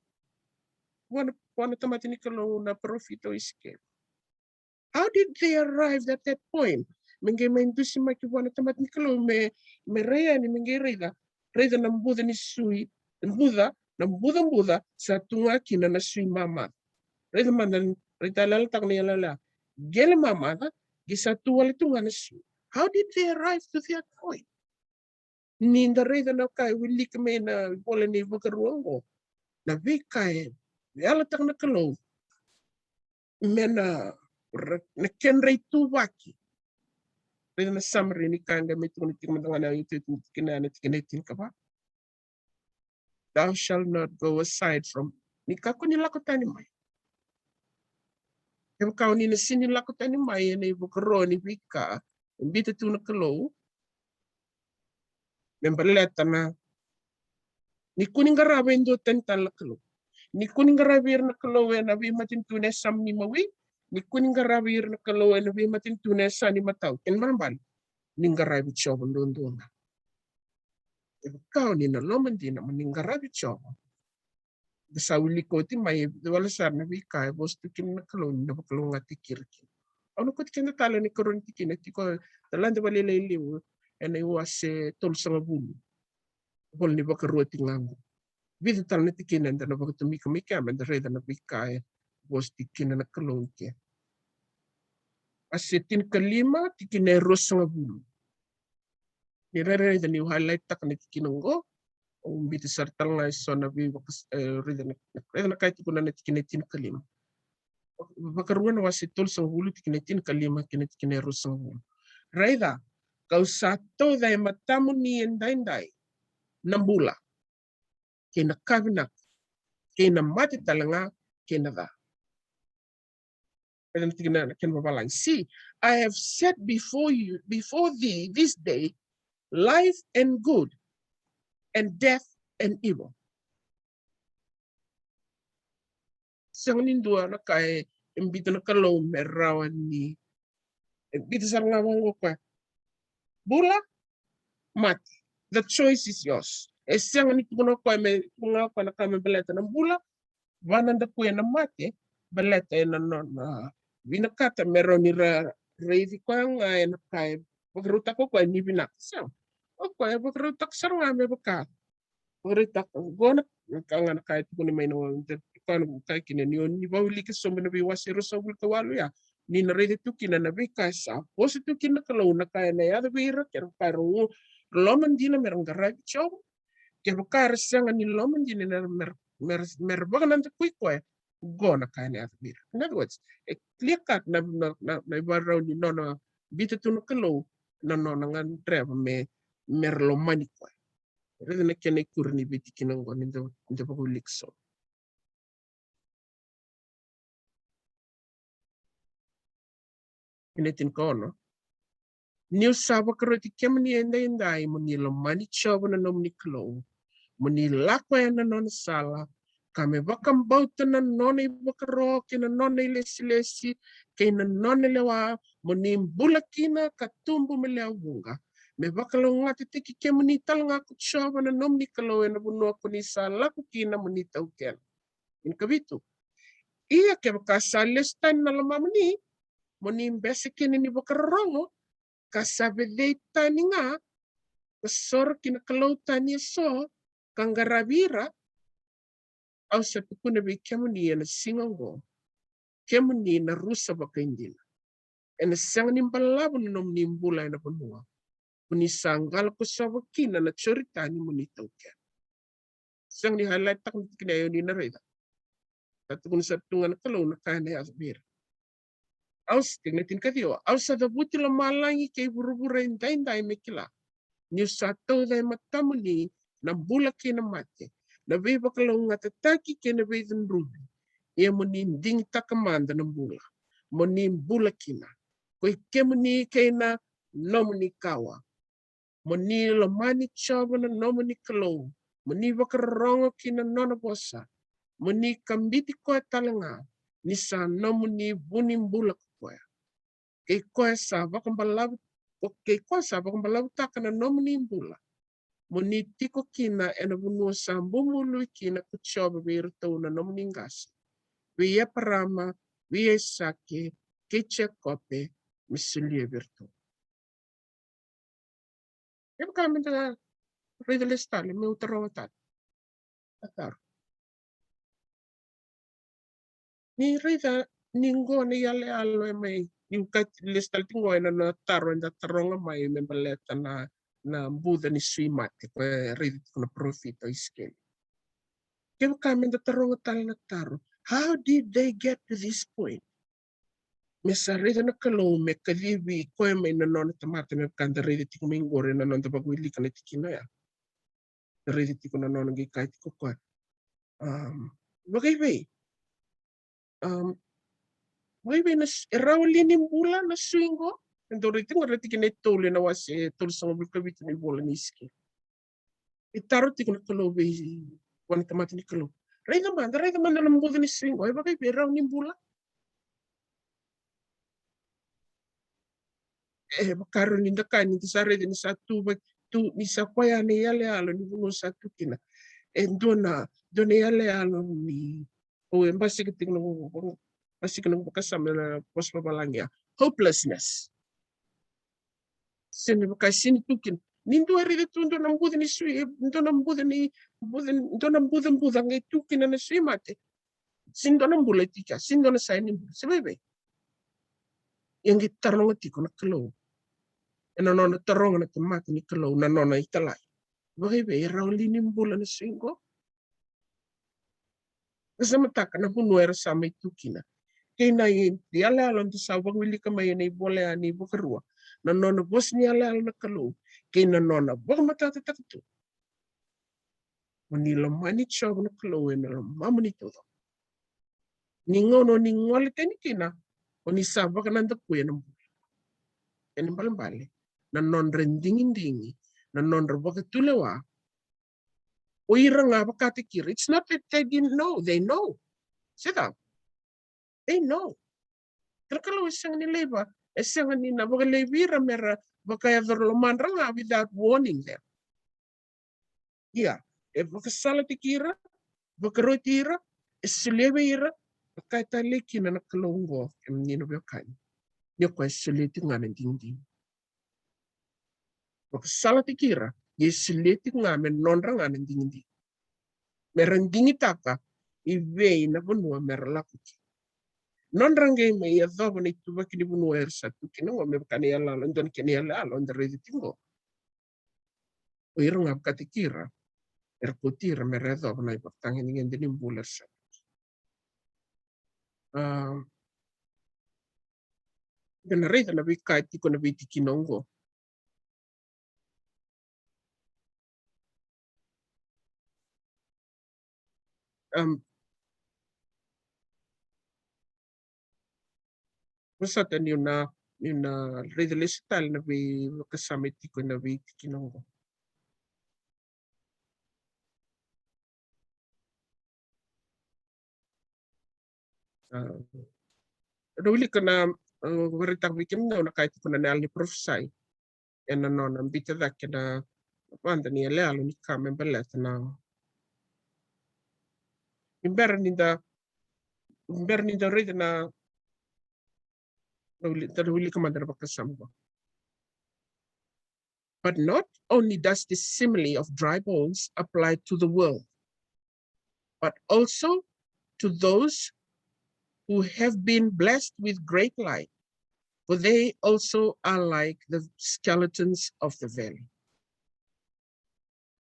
vua na, vua na tamata ni Kalou na parofita o Isikeli. How did they arrive at that point? Me qai mai dusimaki vua na tamata ni Kalou me, me rai yani me qai raica. Raica na buca ni sui, na buca, na bucabuca sa tu ga kina na sui mamaca. Raica mada, raica yaloyalotaka na iyaloyalo. Qele mamaca, qai sa tu wale tu ga na sui. How did they arrive to that point? Ni da raica na ka e wiliki mai na ivola ni Vakarua oqo, na veika e yalataka na Kalou me na, na kedra ituvaki. Raica na summary ni ka e qai mai tukuna tiko mada ga na iotioti ni tikina, na tikina e tinikava. Thou shalt not go aside from. Ni kakua ni lako tani mai. Kevaka o ni na sega ni lako tani mai ena ivakaro ni veika e biuta tu na Kalou me baleta na, ni kua ni qarava e dua tani tale na kalou. Ni kua ni qaravi ira na kalou ena veimatanitu ena yasana ni mawi. Ni kua ni qaravi ira na kalou ena veimatanitu ena yasana ni matau. Kena ibalebale, ni qaravi Jiova duadua ga. Kevaka o ni na loma dina mo ni qaravi Jiova, da sa wilika oti mai e vica wale sara na veika e vosa tu kina na Kalou ni na vakalougatataki ira kina. Au na kauti keda tale ena ikarua ni tikina, tiko, da lade vakalailai liu ena iwase tolusagavulu. Vola ni Vakarua tiko ga qo. Vica tale na tikina eda na vakatomika mai kea meda raica na veika e vosa tu kina na Kalou i ke. Wase tinikalima, tikina e ruasagavulu. Ni rairai, raica niu highlight taka na tikina oqo. Au biuta sara tale ga eso na veivaka, e, raica na, raica na ka e tukuna na tikina e tinikalima. Vakarua na wase tolusagavulu, tikina e tinikalima kei na tikina e ruasagavulu. Raica, kau sa tauca e matamuni edaidai na bula, kei na ka vinaka, kei na mate tale ga, kei na ca. Raica na tikina, na kena vavalagi. See, I have set before you, before thee this day, life and good, and death and evil. Sega ni dua na ka e, e biuta na Kalou me rawa ni, e biuta sara ga vaqo o koya. Bula, mate. The choice is yours. E sega ni tukuna o koya me, tukuna o koya na ka me baleta na bula, vua na daku ena mate, baleta ena nona vinakata me rawa ni ra raici koya ga ena ka e vakarautaka o koya ni vinaka. Sega. O koya e vakarautaka sara ga me vaka vakaraitaka qo na ka ga, na ka e tukuni mai na, na ka kina ni o ni vawiliki sobu na veiwase ruasagavulu ka walu ya, ni na raica tu kina na veika e sa vosa tu kina na Kalou, na ka ena yaco vei ira kei na ka era loma dina me ra qaravi Jiova. Kevaka era sega ni loma dina me ra, me ra, me ra vakanadakui koya, Qo na ka ena yaco vei ira. In other words, e clear cut na, na, na, na ivakarau ni nona biuta tu na Kalou, na nona gadreva me, me ra lomani koya. Raica na kena ikuri ni veitikina qo ni da, da vakawilika so. Tikina e tinikaono. Niu sa vakaroti kemuni edaidai mo ni lomani Jiova na nomuni Kalou, mo ni lako ena nona sala, ka me vakabauta na nona ivakaro kei na nona ilesilesi kei na nona lewa, mo ni bula kina ka tubu me lewe vuqa. Me vakalougatataki kemuni tale ga ko Jiova na nomuni Kalou ena vanua ko ni sa lako kina mo ni taukena. Tinikavitu. Ia kevaka sa lesu tani na lomamuni, mo ni bese kina ni vakarorogo, ka sa vecei tani ga, ka soro ki na kalou tani eso, ka qaravi ira, au sa tukuna vei kemuni ena siga oqo, kemuni na rusa vakaidina. Ena sega ni balavu na nomuni bula ena vanua ko ni sa qalo kosova kina na Joritani mo ni taukena. Sega ni highlight taka na tikina ya, o ni na raica. Sa tukuna sara tu ga na Kalou na ka ena yaco vei ira. Au sa, tikina tinikaciwa, au sa cavuti lomalagi kei vuravura edaidai me kila. Niu sa tauca e matamuni na bula kei na mate, na veivakalougatataki kei na veicudruvi. Ia mo ni digitaka mada na bula, mo ni bula kina, ko i kemuni kei na nomuni kawa. Mo ni lomani Jiova na nomuni Kalou, mo ni vakarorogo ki na nona vosa, mo ni kabiti koya tale ga, ni sa nomuni vu ni bula ko koya. Kei koya sa vakabalavu, ko, kei koya sa vakabalavutaka na nomuni bula, mo ni tiko kina ena vanua sa bubului kina ko Jiova vei iratou na nomuni qase, vei Eparama, vei Aisake, kei Jekope, me solia vei iratou. Kevaka meda raica lesu tale, meu taroga tale na taro. Ni raica ni qo na iyaloyalo e mai, niu qai lesu tale tiko qo ena, na taro eda taroga mai me baleta na, na buca ni sui mate, ko e raica tiko na parofita o Isikeli. Kevaka meda taroga tale na taro, how did they get to this point? Me sa raica na Kalou me kacivi koya mai na nona tamata, me vaka da raica tiko mai qori ena noda vakawilika na tikina ya. Da raica tiko na nona qai kaya tiko koya, um, vakaivei, um, vakaivei na s-, e rawa li ni bula na sui qo? E dau raica tiko na tikina e tolu ena wase e tolusagavulu ka vitu ni ivola ni Isikeli. E taro tiko na Kalou vei koya na tamata ni Kalou. Raica mada, raica mada na buca ni sui qo, e vakaivei, e rawa ni bula? E vakarau ni da kaya ni da sa raica ni sa tu, tu, ni sa koya na iyaloyalo ni vanua sa tu kina. E dua na, dua na iyaloyalo ni, o e basika tiko na, basika na vakasama na vosa vavalagi ya. Hopelessness. Sega ni vaka e sega ni tu kina. Ni dua e raica tu dua na buca ni sui, dua na buca ni, buca, dua na bucabuca qai tu kina na sui mate. Sega ni dua na bula e tiko ya, sega ni dua na saini bula. Se vakaivei? Ia qai taroga tiko na Kalou. Ena nona taroga na tamata ni Kalou na nona italai. Vakaivei, e rawa li ni bula na sui qo? Vakasamataka na vanua era sa mai tu kina. Kei na i-, iyaloyalo eda sa vakawilika mai ena ivola ya ni Vakarua. Na nona vosa ni iyaloyalo na Kalou. Kei na nona vakamatatataka tu. Mo ni lomani Jiova na Kalou ena lomamuni taucoko. Ni gauna o ni gole tani kina, o ni sa vakanadakuya na bula. Kena ibalebale, na nodra digidigi, na nodra vakatulewa. O ira ga vakataki ira. It's not that they didn't know, they know. Se cava? They know. Kei na Kalou e sega ni laiva, e sega ni na vakalaivi ira me ra vakayacora lomadra ga without warning them. Ia, e vakasalataki ira, vakaroti ira, e solia vei ira, vaka e talei kina na Kalou oqo, kemuni na veiwekani. Ni o koya e solia tiko ga na digidigi. Vakasalataki ira, ia e solia tiko ga me nodra ga na digidigi. Me ra digitaka i vei na vanua me ra lako kina. Nodra qai mai yacova na ituvaki ni vanua era sa tu kina oqo, me vaka na iyaloyalo, dua na kena iyaloyalo eda raica tiko oqo. O ira ga vakataki ira, era kauti ira me ra yacova na ivakatagedegede ni bula era sa tu kina. Ah, da na raica na veika e tiko na veitikina oqo. Am, vosota niu na, niu na raica lesu tale na veivakasama e tiko ena veitikina oqo. Ah, au na wilika na, ah, vakaraitaka vei kemudou na ka e tiko na yalo ni parofisai ena nona biuta cake na vada ni yaloyalo ni ka me baleta na, ni bera ni da, ni bera ni da raica na, na wili-, da na wilika mada na vakasama qo. But not only does this simile of dry bones apply to the world, but also to those who have been blessed with great light, for they also are like the skeletons of the valley.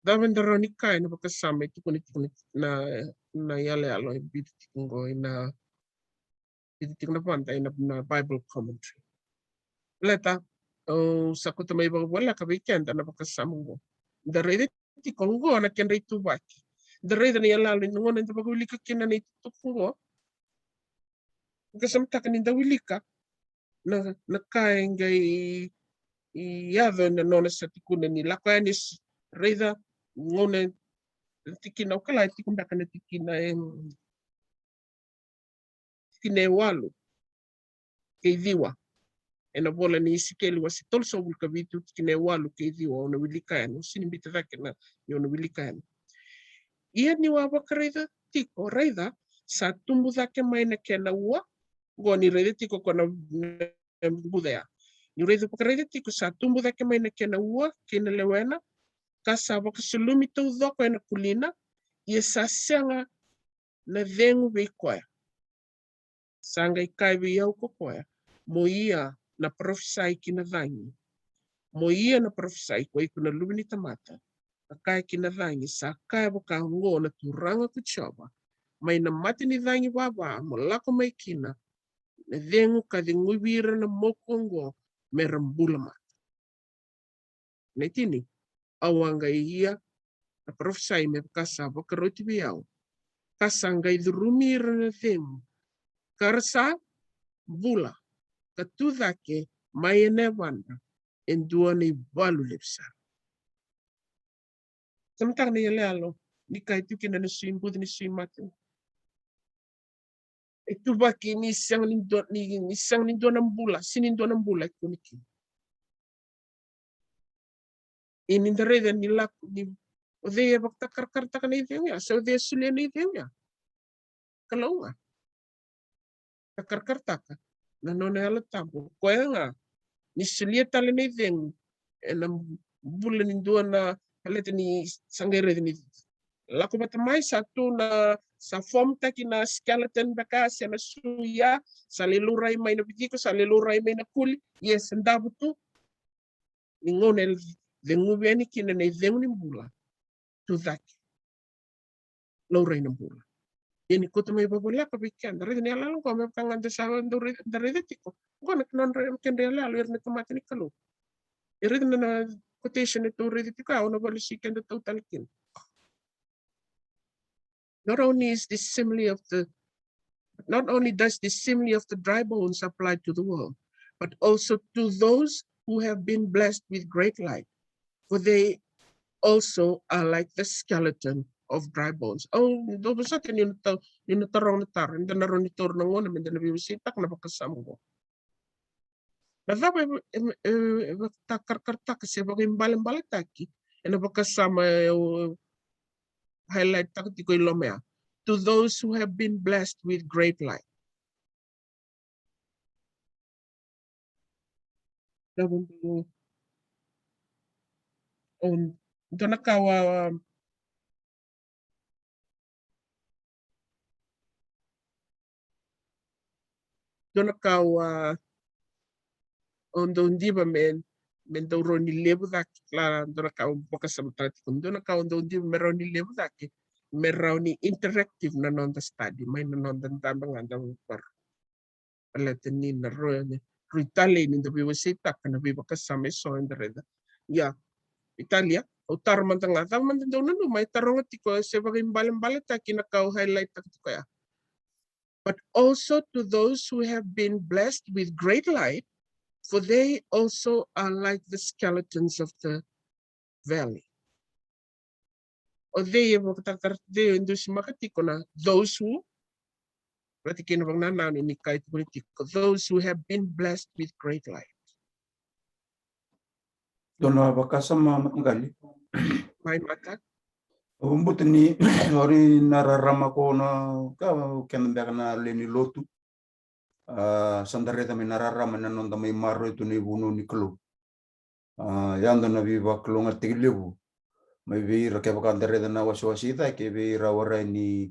Cava da rawa ni kaya na vakasama e tukuni tiko na, na, na yaloyalo e biuta tiko qo ena, biuta tiko na vada ena, na Bible commentary. Baleta, au sa kauta mai vakavoleka vei keda na vakasama qo. Da raica tiko qo na kedra ituvaki. Da raica na yaloyalo ni gauna eda vakawilika kina na itukutuku qo. Vakasamataka ni da wilika na, na ka e qai yaco ena nona sa tukuna ni lako yani, raica gauna, tikina, au kila e tiko beka na tikina e, tikina e walu kei ciwa ena vola ni Isikeli wase tolusagavulu ka vitu, tikina e walu kei ciwa. Au na wilika yani, au sega ni biuta cake na, niu na wilika yani. Ia niu a vakaraica tiko, raica, sa tubu cake mai na kena ua. Qo ni raica tiko ko na, na buca ya. Niu raica, vakaraica tiko, sa tubu cake mai na kena ua kei na lewena, ka sa vakasulumi taucoko ena kulina, ia sa sega na cegu vei koya. Sa qai kaya vei au ko koya, mo ia na parofisai ki na cagi. Mo ia na parofisai, ko iko na luve ni tamata, ka kaya ki na cagi, sa kaya vaka oqo na Turaga ko Jiova, mai na mata ni cagi vava mo lako mai kina na cegu, ka ceguvi ira na moku oqo me ra bula mada. Na tini, au a qai ia na parofisai me vaka sa vakaroti vei au, ka sa qai curumi ira na cegu, ka ra sa bula ka tu cake mai ena yavadra e dua na ivalu levu sara. Sa mataka na iyaloyalo ni ka e tu kina na sui buca, ni sui mate. E tuvaki ni sega ni dua, ni, ni sega ni dua na bula, sega ni dua na bula e kune kina. Ia ni da raica ni lako ni o cei e vakatakarakarataka na icegu ya, se o cei e solia na icegu ya. Kalou ga. Takarakarataka na nona Yalo Tabu. Koya ga ni solia tale na icegu ena bula ni dua na, baleta ni sa qai raica ni lako vata mai, sa tu na, sa form taki na skeleton beka se na suya, sa lai laurai mai na vijiko, sa lai laurai mai na kuli, ia sa davo tu. Ni gauna e ceguvi yani kina na icegu ni bula, tu cake, laurai na bula. Ia ni kauta mai vavoleka vei keda, raica na iyaloyalo qo me vaka ga da sa dau raica, da raica tiko. Qo na nodra, kedra iyaloyalo ira na tamata ni Kalou. E raica na, na quotation e tou raica tiko, au na vakalesui keda tau tale kina. Not only is this simile of the, not only does this simile of the dry bones apply to the world, but also to those who have been blessed with great light, for they also are like the skeleton of dry bones. Au dau vosota ni na ta-, ni na taroga na taro, eda na rawa ni taura na gauna me da na veiwaseitaka na vakasama qo. Na cava e, e, e, e vakatakarakarataka se vakaibalebaletaki ena vakasama e, e highlight taka tiko i loma ya? To those who have been blessed with great light. Dua na ka au a, dua na ka au a, au dau diva me, me dau rawa ni levu cake, kila, dua na ka au vakasamataka tiko, dua na ka au dau diva me rawa ni levu cake, me rawa ni interactive na noda study, mai na noda dabe ga da vakaru. Baleta ni na rui, rui talei ni da veiwaseitaka na veivakasama eso eda raica. Ia, Italia, au taro mada ga, cava mada dou nanuma e taroga tiko, se vakaibalebaletaki na ka au highlight taka tiko ya. But also to those who have been blessed with great light, for they also are like the skeletons of the valley. O cei e vakatakarakara, cei e dusimaka tiko na those who, vata kei na vakanananu ni kai tukuni tiko, those who have been blessed with great light. Dua na vakasama mataqali. Mai mata. Au buta ni ori na rarama ko na ka kena beka na lewe ni lotu. A, sa da raica mai na rarama na noda mai maroroi tu na ivunau ni Kalou. A, ya dua na veivakalougatataki levu mai vei ira kevaka da raica na wasewase i cake, vei ira warai ni,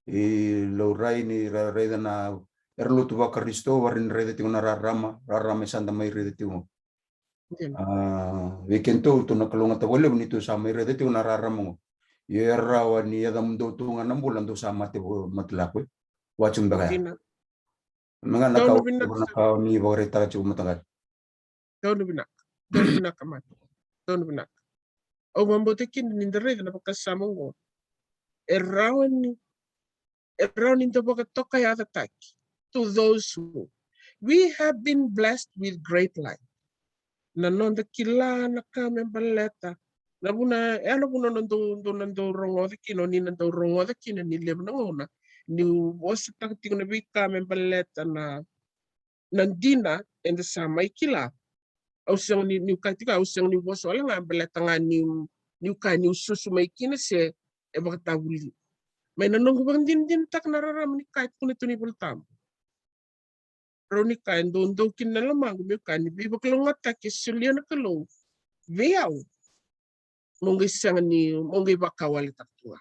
e, laurai ni ra raica na era lotu vaKarisito, warai ni raica tiko na rarama, rarama e sa da mai raica tiko. Dina. A, vei kedatou, tou na kalougata vakalevu ni tou sa mai raica tiko na rarama qo. Ia e rawa ni yacamudou tu ga na bula dou sa mate vo-, mate lako e. Watch beka ya. Dina. Me ga na ka, donu vinaka, na ka ni vakaraitaka tiko mataqali. Donu vinaka. Donu vinaka mate. Donu vinaka. Au vakabauta kina ni da raica na vakasama qo. E rawa ni, e rawa ni da vakatokayacataki. To those who. We have been blessed with great light. Na noda kila na ka me baleta. Na vuna, e na vuna na dou, dou na dou rogoca kina, ni na dou rogoca kina ni levu na gauna. Niu vosataka tiko na veika me baleta na na dina eda sa mai kila. Au sega ni, niu kaya tiko, au sega ni vosa wale ga baleta ga niu, niu kaya niu susu mai kina se e vakatavuli. Mai na noqu vakadinadinataka na rarama ni kaya tiko na tuni iVolatabu. Rau ni kaya e dodonu kina na lomaqu meu kaya ni veivakalougatataki e solia na Kalou vei au. Mo qai sega ni, mo qai vakawaletaka tu ga.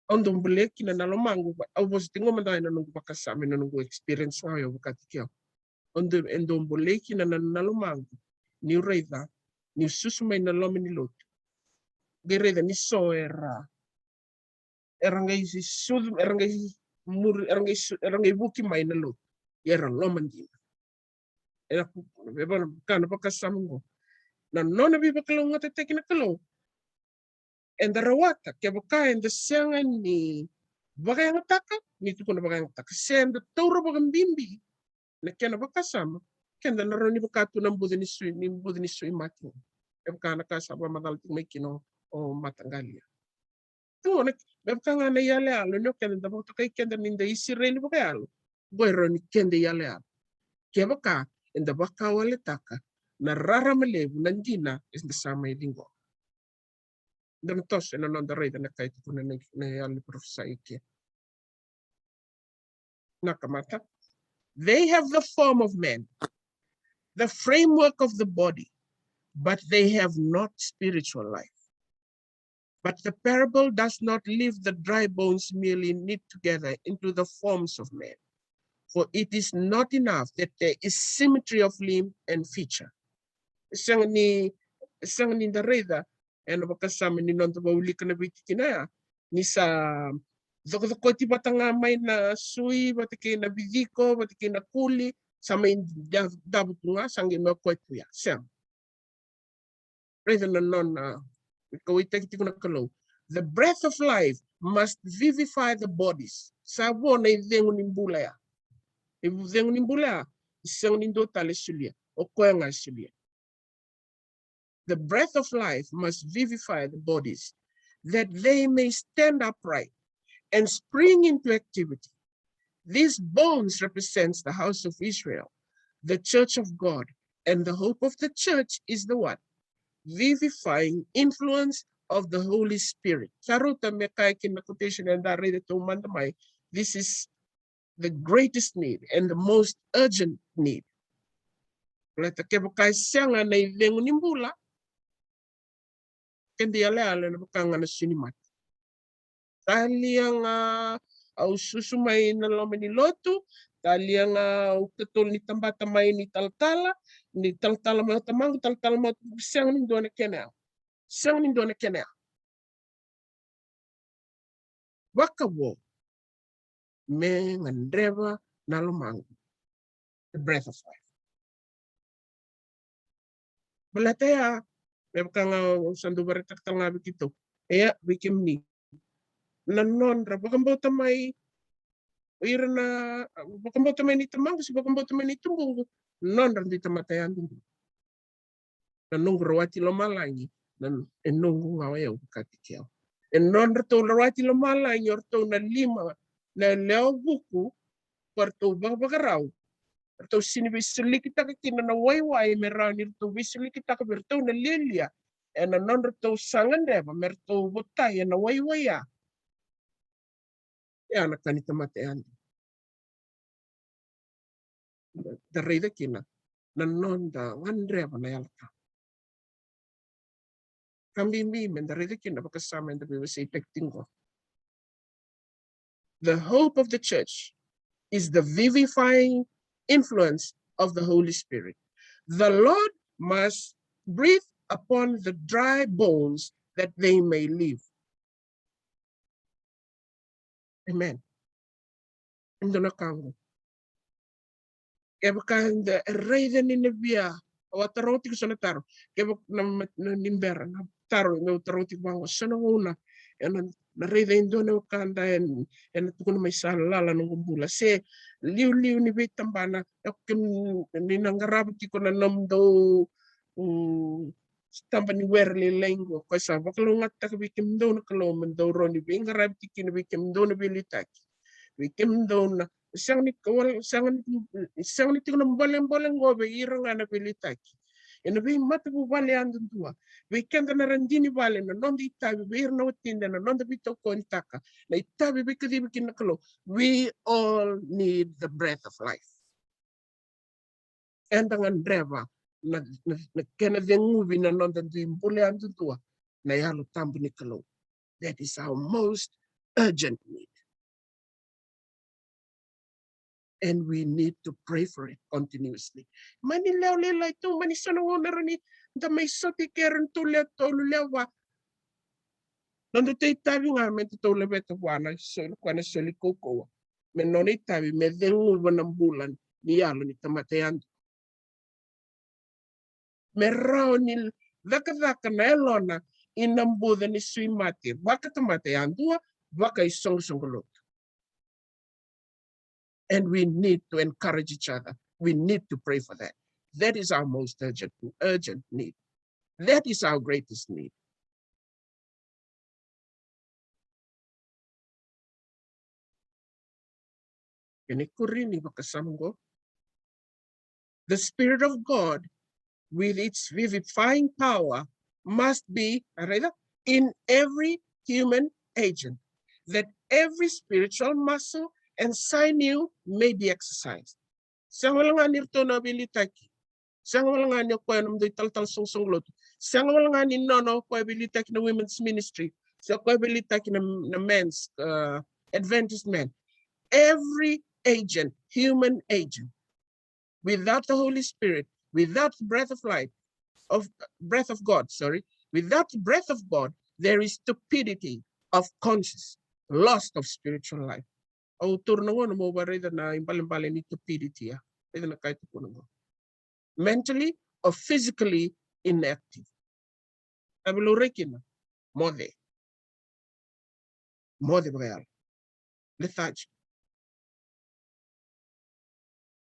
Au dau bolei kina na lomaqu, au vosa tiko mada ena noqu vakasama, ena noqu experience ga au vakataki au. Au dau, e dau bolei kina na, na lomaqu niu raica, niu susu mai na loma ni lotu. Qai raica ni so era, era qai sucu, era qai muri, era qai su-, era qai vuki mai na lotu. Ia era loma dina. Ena ku-, e vaka na vakasama qo. Na nona veivakalougatataki na Kalou. Eda rawata, kevaka eda sega ni vakayagataka, ni tukuna vakayagataka. Se eda taura vakabibi na kena vakasama, keda na rawa ni vaka tu na buca ni sui, ni buca ni sui mate. E vaka na ka sa vakamacala tiko mai kina o, o mataqali ya. Tu na, me vaka ga na iyaloyalo, ni o keda da vakatokai keda ni da Isireli vakayalo. Qo e rawa ni keda iyaloyalo. Kevaka eda vakawaletaka na rarama levu, na dina eda sa mai ciqoma. Da na toso ena noda raica na ka e tukuna na, na yalo ni parofisai e ke. Na kamata. They have the form of man, the framework of the body, but they have not spiritual life. But the parable does not leave the dry bones merely knit together into the forms of men, for it is not enough that there is symmetry of limb and feature. Sega ni, sega ni da raica ena vakasama ni noda vakaulika na veitikina ya, ni sa cokocokoti vata ga mai na sui, vata kei na viciko, vata kei na kuli, sa mai da-, davo tu ga, sa qai mai koya tu ya. Sega. Raica na nona, kauaitaki tiko na Kalou. The breath of life must vivify the bodies. Sa vo na icegu ni bula ya. Icegu ni bula ya, sega ni dua tale e solia. O koya ga e solia. The breath of life must vivify the bodies, that they may stand upright and spring into activity. These bones represents the house of Israel, the church of God, and the hope of the church is the what? Vivifying influence of the Holy Spirit. Sa rauta me kaya kina na quotation eda raica taumada mai. This is the greatest need and the most urgent need. Baleta kevaka e sega na icegu ni bula, keda iyaloyalo ena vaka ga na sui ni mate. Talia ga au susu mai na loma ni lotu, talia ga au katolu ni tabata mai ni talatala, ni talatala mai o tamaqu, talatala mai o tamaqu, sega ni dua na kena yaga. Sega ni dua na kena yaga. Vakavo me gadreva na lomaqu. The breath of life. Baleta ya, me vaka ga au sa dau vakaraitaka tale ga vei keitou. Ia, vei kemuni. Na nodra vakabauta mai, o ira na vakabauta mai ni tamaqu, se vakabauta mai ni tubuqu, nodra dui tamata yadudua. Na noqu rawati lomalagi, na, e noqu ga o yau vakataki au. E nodratou rawati lomalagi o ratou na lima na lewe vuku, ko ratou vakavakarau, ratou sini veisolikitaka kina na waiwai me rawa ni ratou veisolikitaka vei ratou na lialia, ena nodratou sa gadreva me ratou votai ena waiwai ya. E a na ka ni tamata yadua. Da raica kina na noda gadreva na Yalo Tabu. Ka bibi me da raica kina vakasama eda veiwaseitaki tiko. The hope of the church is the vivifying influence of the Holy Spirit. The Lord must breathe upon the dry bones that they may live. Amen. Dua na ka qo. Kevaka eda raica ni na via, au a taroga tiko so na taro. Kevaka na, na, na ni bera na taro, meu taroga tiko vaqo so na gauna. Ena, na raica e dua na wekada ena, ena tukuna mai sa lala na noqu bula. Se liuliu ni veitabana, e ke ni na qarava tiko na nomudou, mm, taba ni were lailai qo, koya sa vakalougatataka vei kemudou na Kalou me dou rawa ni veiqaravi tiko kina vei kemudou na veiliutaki. Vei kemudou na, sega ni kawal-, sega ni, sega ni tiko na bolebole qo vei ira ga na veiliutaki. Ena veimatavuvale yadudua, vei keda na radini vale, na noda itavi vei ira na watida, na noda veitaukaunitaka, na itavi veikacivi kina na Kalou. We all need the breath of life. Eda gadreva na, na, na kena ceguvi na noda dui bula yadudua na Yalo Tabu ni Kalou. That is our most urgent need. And we need to pray for it continuously. Mani lewe lailai tu, mani so na gauna rawa ni da mai sota i ke, rawa ni tou lewe tolu, lewe va. Noda tou itavi ga me tou laveta vua na soli, koya na soli kaukauwa. Me nona itavi me ceguva na bula ni yalo ni tamata yadua. Me rawa ni cakacaka na yalona ina buca ni sui mate vakatamata yadua, vakaisoqosoqo lotu. And we need to encourage each other. We need to pray for that. That is our most urgent, urgent need. That is our greatest need. Kena ikuri ni vakasama qo. The Spirit of God, with its vivifying power, must be, a raica, in every human agent, that every spiritual muscle and sinew may be exercised. Sega wale ga ni ratou na veiliutaki. Sega wale ga ni o koya na nomudou italatala soqosoqo lotu. Sega wale ga ni nona o koya veiliutaki na women's ministry. Se o koya veiliutaki na, na men's, uh, Adventist men. Every agent, human agent, without the Holy Spirit, without the breath of life, of breath of God, sorry, without the breath of God, there is stupidity of conscience, lost of spiritual life. Au taura na gauna meu vakaraica na ibalebale ni stupidity ya. Raica na ka e tukuna qo. Mentally or physically inactive. Cava e laurai kina? Moce. Moce vakayalo. Lethargic.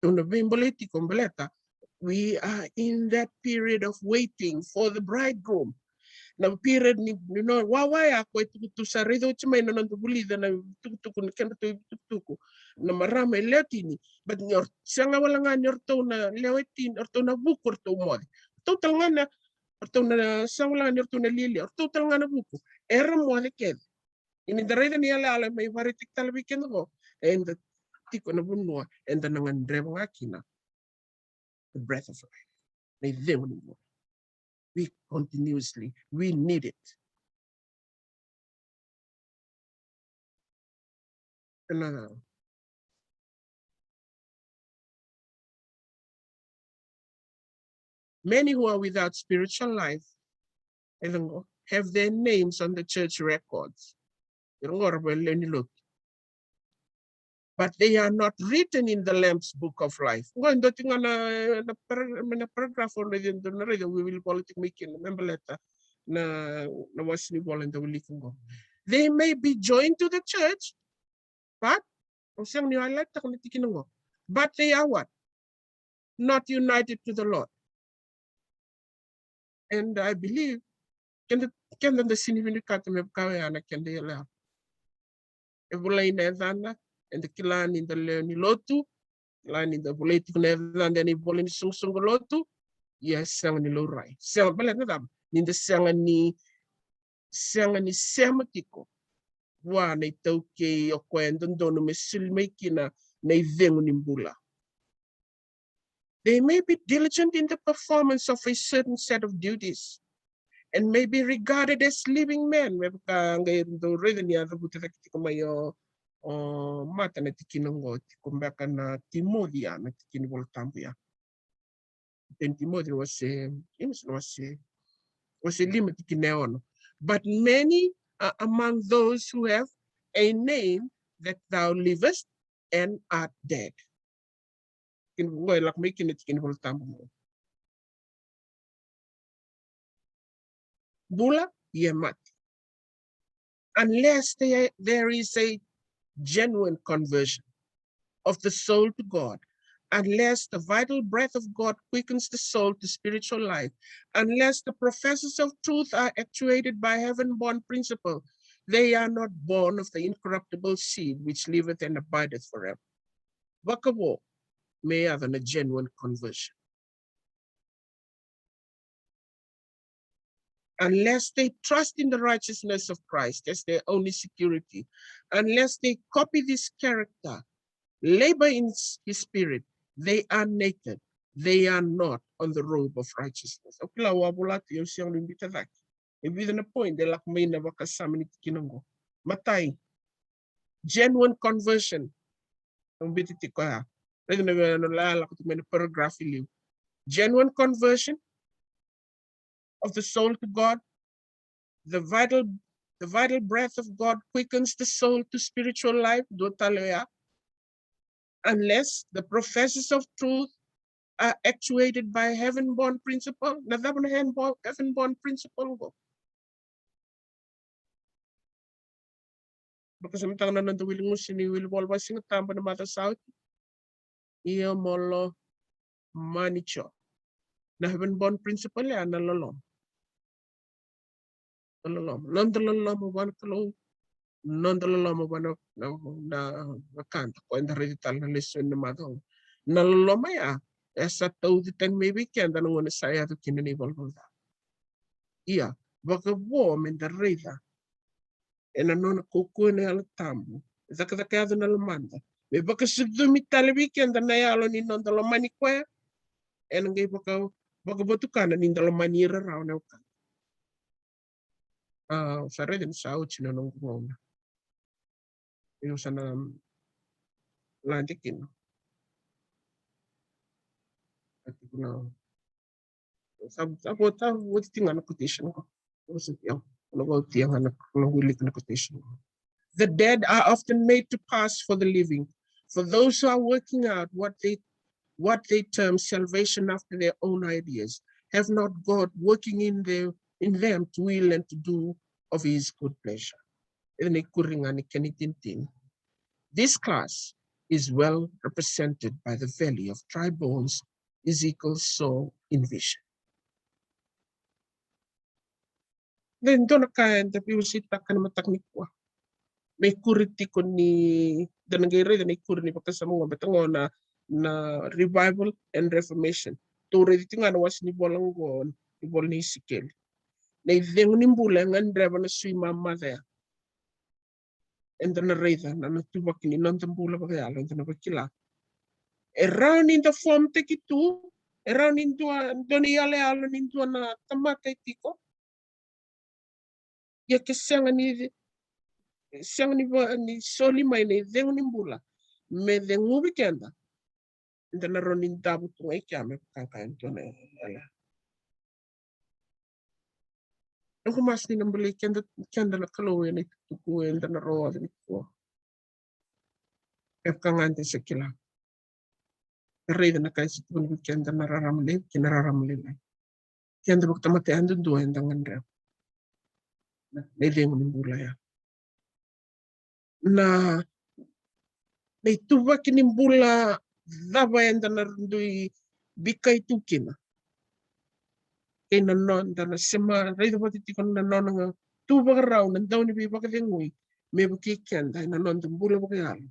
Tou na veibolei tiko baleta we are in that period of waiting for the bridegroom. Na period ni, ni noda wawa ya, koya e tukutuku, sa raica oti mai na noda vulica na tukutuku ni kedratou itukutuku na marama e lewe tini. But ni o, sega wale ga ni o ratou na lewe tini, o ratou na vuku, o ratou moce. Ratou tale ga na, o ratou na, sega wale ga ni o ratou na lialia, o ratou tale ga na vuku era moce kece. Ia ni da raica ni yalayala mai vakaraitaki tale vei keda qo, eda tiko na vanua eda na gadreva ga kina the breath of life. Na icegu ni bula. We continuously, we need it. Another. Many who are without spiritual life, e qo, have their names on the church records. Ira qo ra vale ni lotu. but they are not written in the Lamb's book of life. Qo e dua tiko ga na, na para-, na paragraph au raica, dua na raica, au wiliwili vola tiko mai kina me baleta na, na wase ni vola eda wilika qo. They may be joined to the church, but, au sega ni highlight-taka na tikina qo. But they are what? Not united to the Lord. And I believe, keda, keda da sega ni vinakata me vaka oya na keda iyaloyalo. E volai na yacada, eda kila ni da lewe ni lotu, kila ni da volai tiko na yacada ena ivola ni soqosoqo lotu, ia e sega ni laurai. Sega, baleta na cava? Ni da sega ni, sega ni sema tiko vua na itaukei o koya e dodonu me soli mai kina na icegu ni bula. They may be diligent in the performance of a certain set of duties and may be regarded as living men. Me vaka qai dau raica ni a cavuta cake tiko mai o, o Mata na tikina qo, tiko beka na Timoci ya, na tikina iVola Tabu ya. Teni Timoci na wase, e, na wase, wase lima tikina e ono. But many are among those who have a name that thou livest and art dead. Kina qo e lako mai kina tikina iVola Tabu qo. Bula, ia mate. Unless they, there is a genuine conversion of the soul to God, unless the vital breath of God quickens the soul to spiritual life, unless the professors of truth are actuated by heaven-born principle, they are not born of the incorruptible seed which liveth and abideth forever. Vakavo me yaco na genuine conversion. Unless they trust in the righteousness of Christ as their only security, unless they copy this character, labor in s-, his spirit, they are naked, they are not on the robe of righteousness. Au kila au a vola tu, au sega ni biuta cake. E vica na point e lako mai na vakasama ni tikina qo. Matai, genuine conversion. Au biuta tiko ya. Raica na vei na la lako tiko mai na paragraph i liu. Genuine conversion of the soul to God. The vital, the vital breath of God quickens the soul to spiritual life. Dua tale oya. Unless the professors of truth are actuated by heaven-born principle. Na cava na heaven-born, heaven-born principle qo? Vakasamataka na noda wili gusu ni wili vola vakasigatabu na macawa sa oti. Ia mo lomani tiko. Na heaven-born principle ya na loloma. Na loloma. Noda loloma vua na Kalou. Noda loloma vua na, na, na, na wekada. Ko eda raica tale na lesoni na macawa. Na loloma ya, e sa tauci tani mai vei keda na gauna sa yaco kina na ivalavala ca. Ia, vakavo meda raica ena nona kaukauwa na Yalo Tabu, e cakacaka yaco na lomada me vakasucumi tale vei keda na yalo ni noda lomani koya. Ena qai vaka, vakavotukana ni da lomani ira rawa na wekada. A, au sa raica ni sa oti na noqu gauna. Io, sa na lade kina. Ati kuna. Sa, sa vo, sa vo tiko ga na quotation qo. Sa tiko, na vo tiko ga na, na wilika na quotation qo. The dead are often made to pass for the living, for those who are working out what they, what they term salvation after their own ideas, have not God working in their, in them to will and to do of his good pleasure. Ena ikuri ga ni kena itinitini. This class is well represented by the valley of dry bones Ezekiel saw in vision. Then dua na ka eda veiwaseitaka na mataka nikua. Me ikuri tiko ni, da na qai raica na ikuri ni vakasama qo, baleta qo na, na revival and reformation. Tou raica tiko ga na wase ni vola qo, ni vola ni Isikeli. Na icegu ni bula e gadreva na sui mamaca ya. Eda na raica na, na tuvaki ni noda bula vakayalo, eda na vakila. E rawa ni da form-taki tu, e rawa ni dua, dua na iyaloyalo ni dua na tamata e tiko. Ia ke sega ni, sega ni va, ni soli mai na icegu ni bula me ceguvi keda, eda na rawa ni davo tu ga i kea me vaka e dua na iyaloyalo. Noqu masu ni na bolei keda, keda na Kalou ena itukutuku eda na rogoca nikua. E vaka ga da sa kila. E raica na ka e sa tukuni vei keda na rarama levu kei na rarama lailai. Keda vakatamata yadudua eda gadreva na icegu ni bula ya. Na, na ituvaki ni bula cava eda na dui bikai tu kina. Kei na noda na sema raica vata tiko na nona ga tu vakarau na dau ni veivakacegui me vukei keda ena noda bula vakayalo.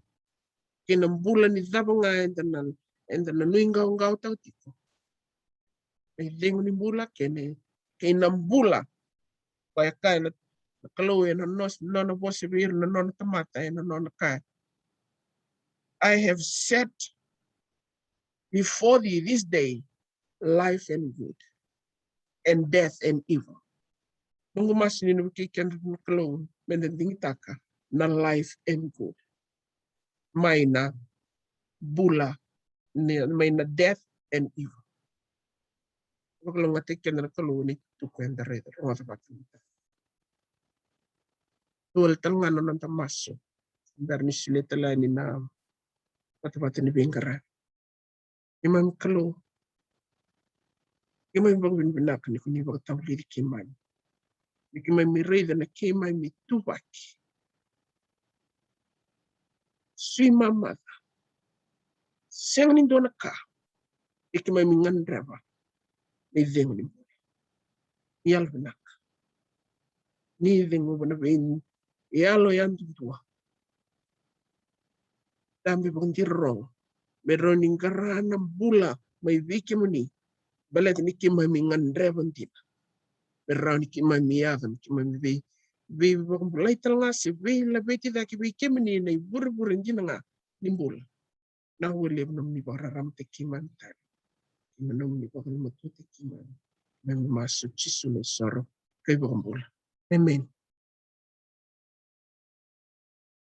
Kei na bula ni cava ga eda na, eda na nuiqawaqawataka tiko. Na icegu ni bula kei na, kei na bula. Koya kaya na, na Kalou ena nos-, nona vosa vei ira na nona tamata ena nona kaya. I have set before thee this day life and good, and death and evil. Noqu masu ni na vukei keda na Kalou meda digitaka na life and good. Mai na bula, ni, mai na death and evil. Vakalougatataki keda na Kalou ni tuku eda raica, rogoca vata. Dua tale ga na noda masu. Bera ni solia tale yani na vatavata ni veiqaravi. Keimami Kalou, keimami vakavinavinaka ni ko ni vakatavulici keimami. Ni keimami raica na keimami ituvaki sui mamaca. Sega ni dua na ka e keimami gadreva na icegu ni bula. Ni yalovinaka. Ni ceguva na veiyalo yadudua. Dabe vakadirorogo me rawa ni qara na bula mai vei kemuni. Baleta ni keimami gadreva dina me rawa ni keimami yaco, me keimami vei, veivakabulai tale ga se veilaveti cake vei kemuni ena ivurevure dina ga ni bula. Na ua levu nomuni vakararamataki keimami tale. Kei na nomuni vakalumatuataki keimami. Keimami masu Jisu na isoro kei vakabula. Amen.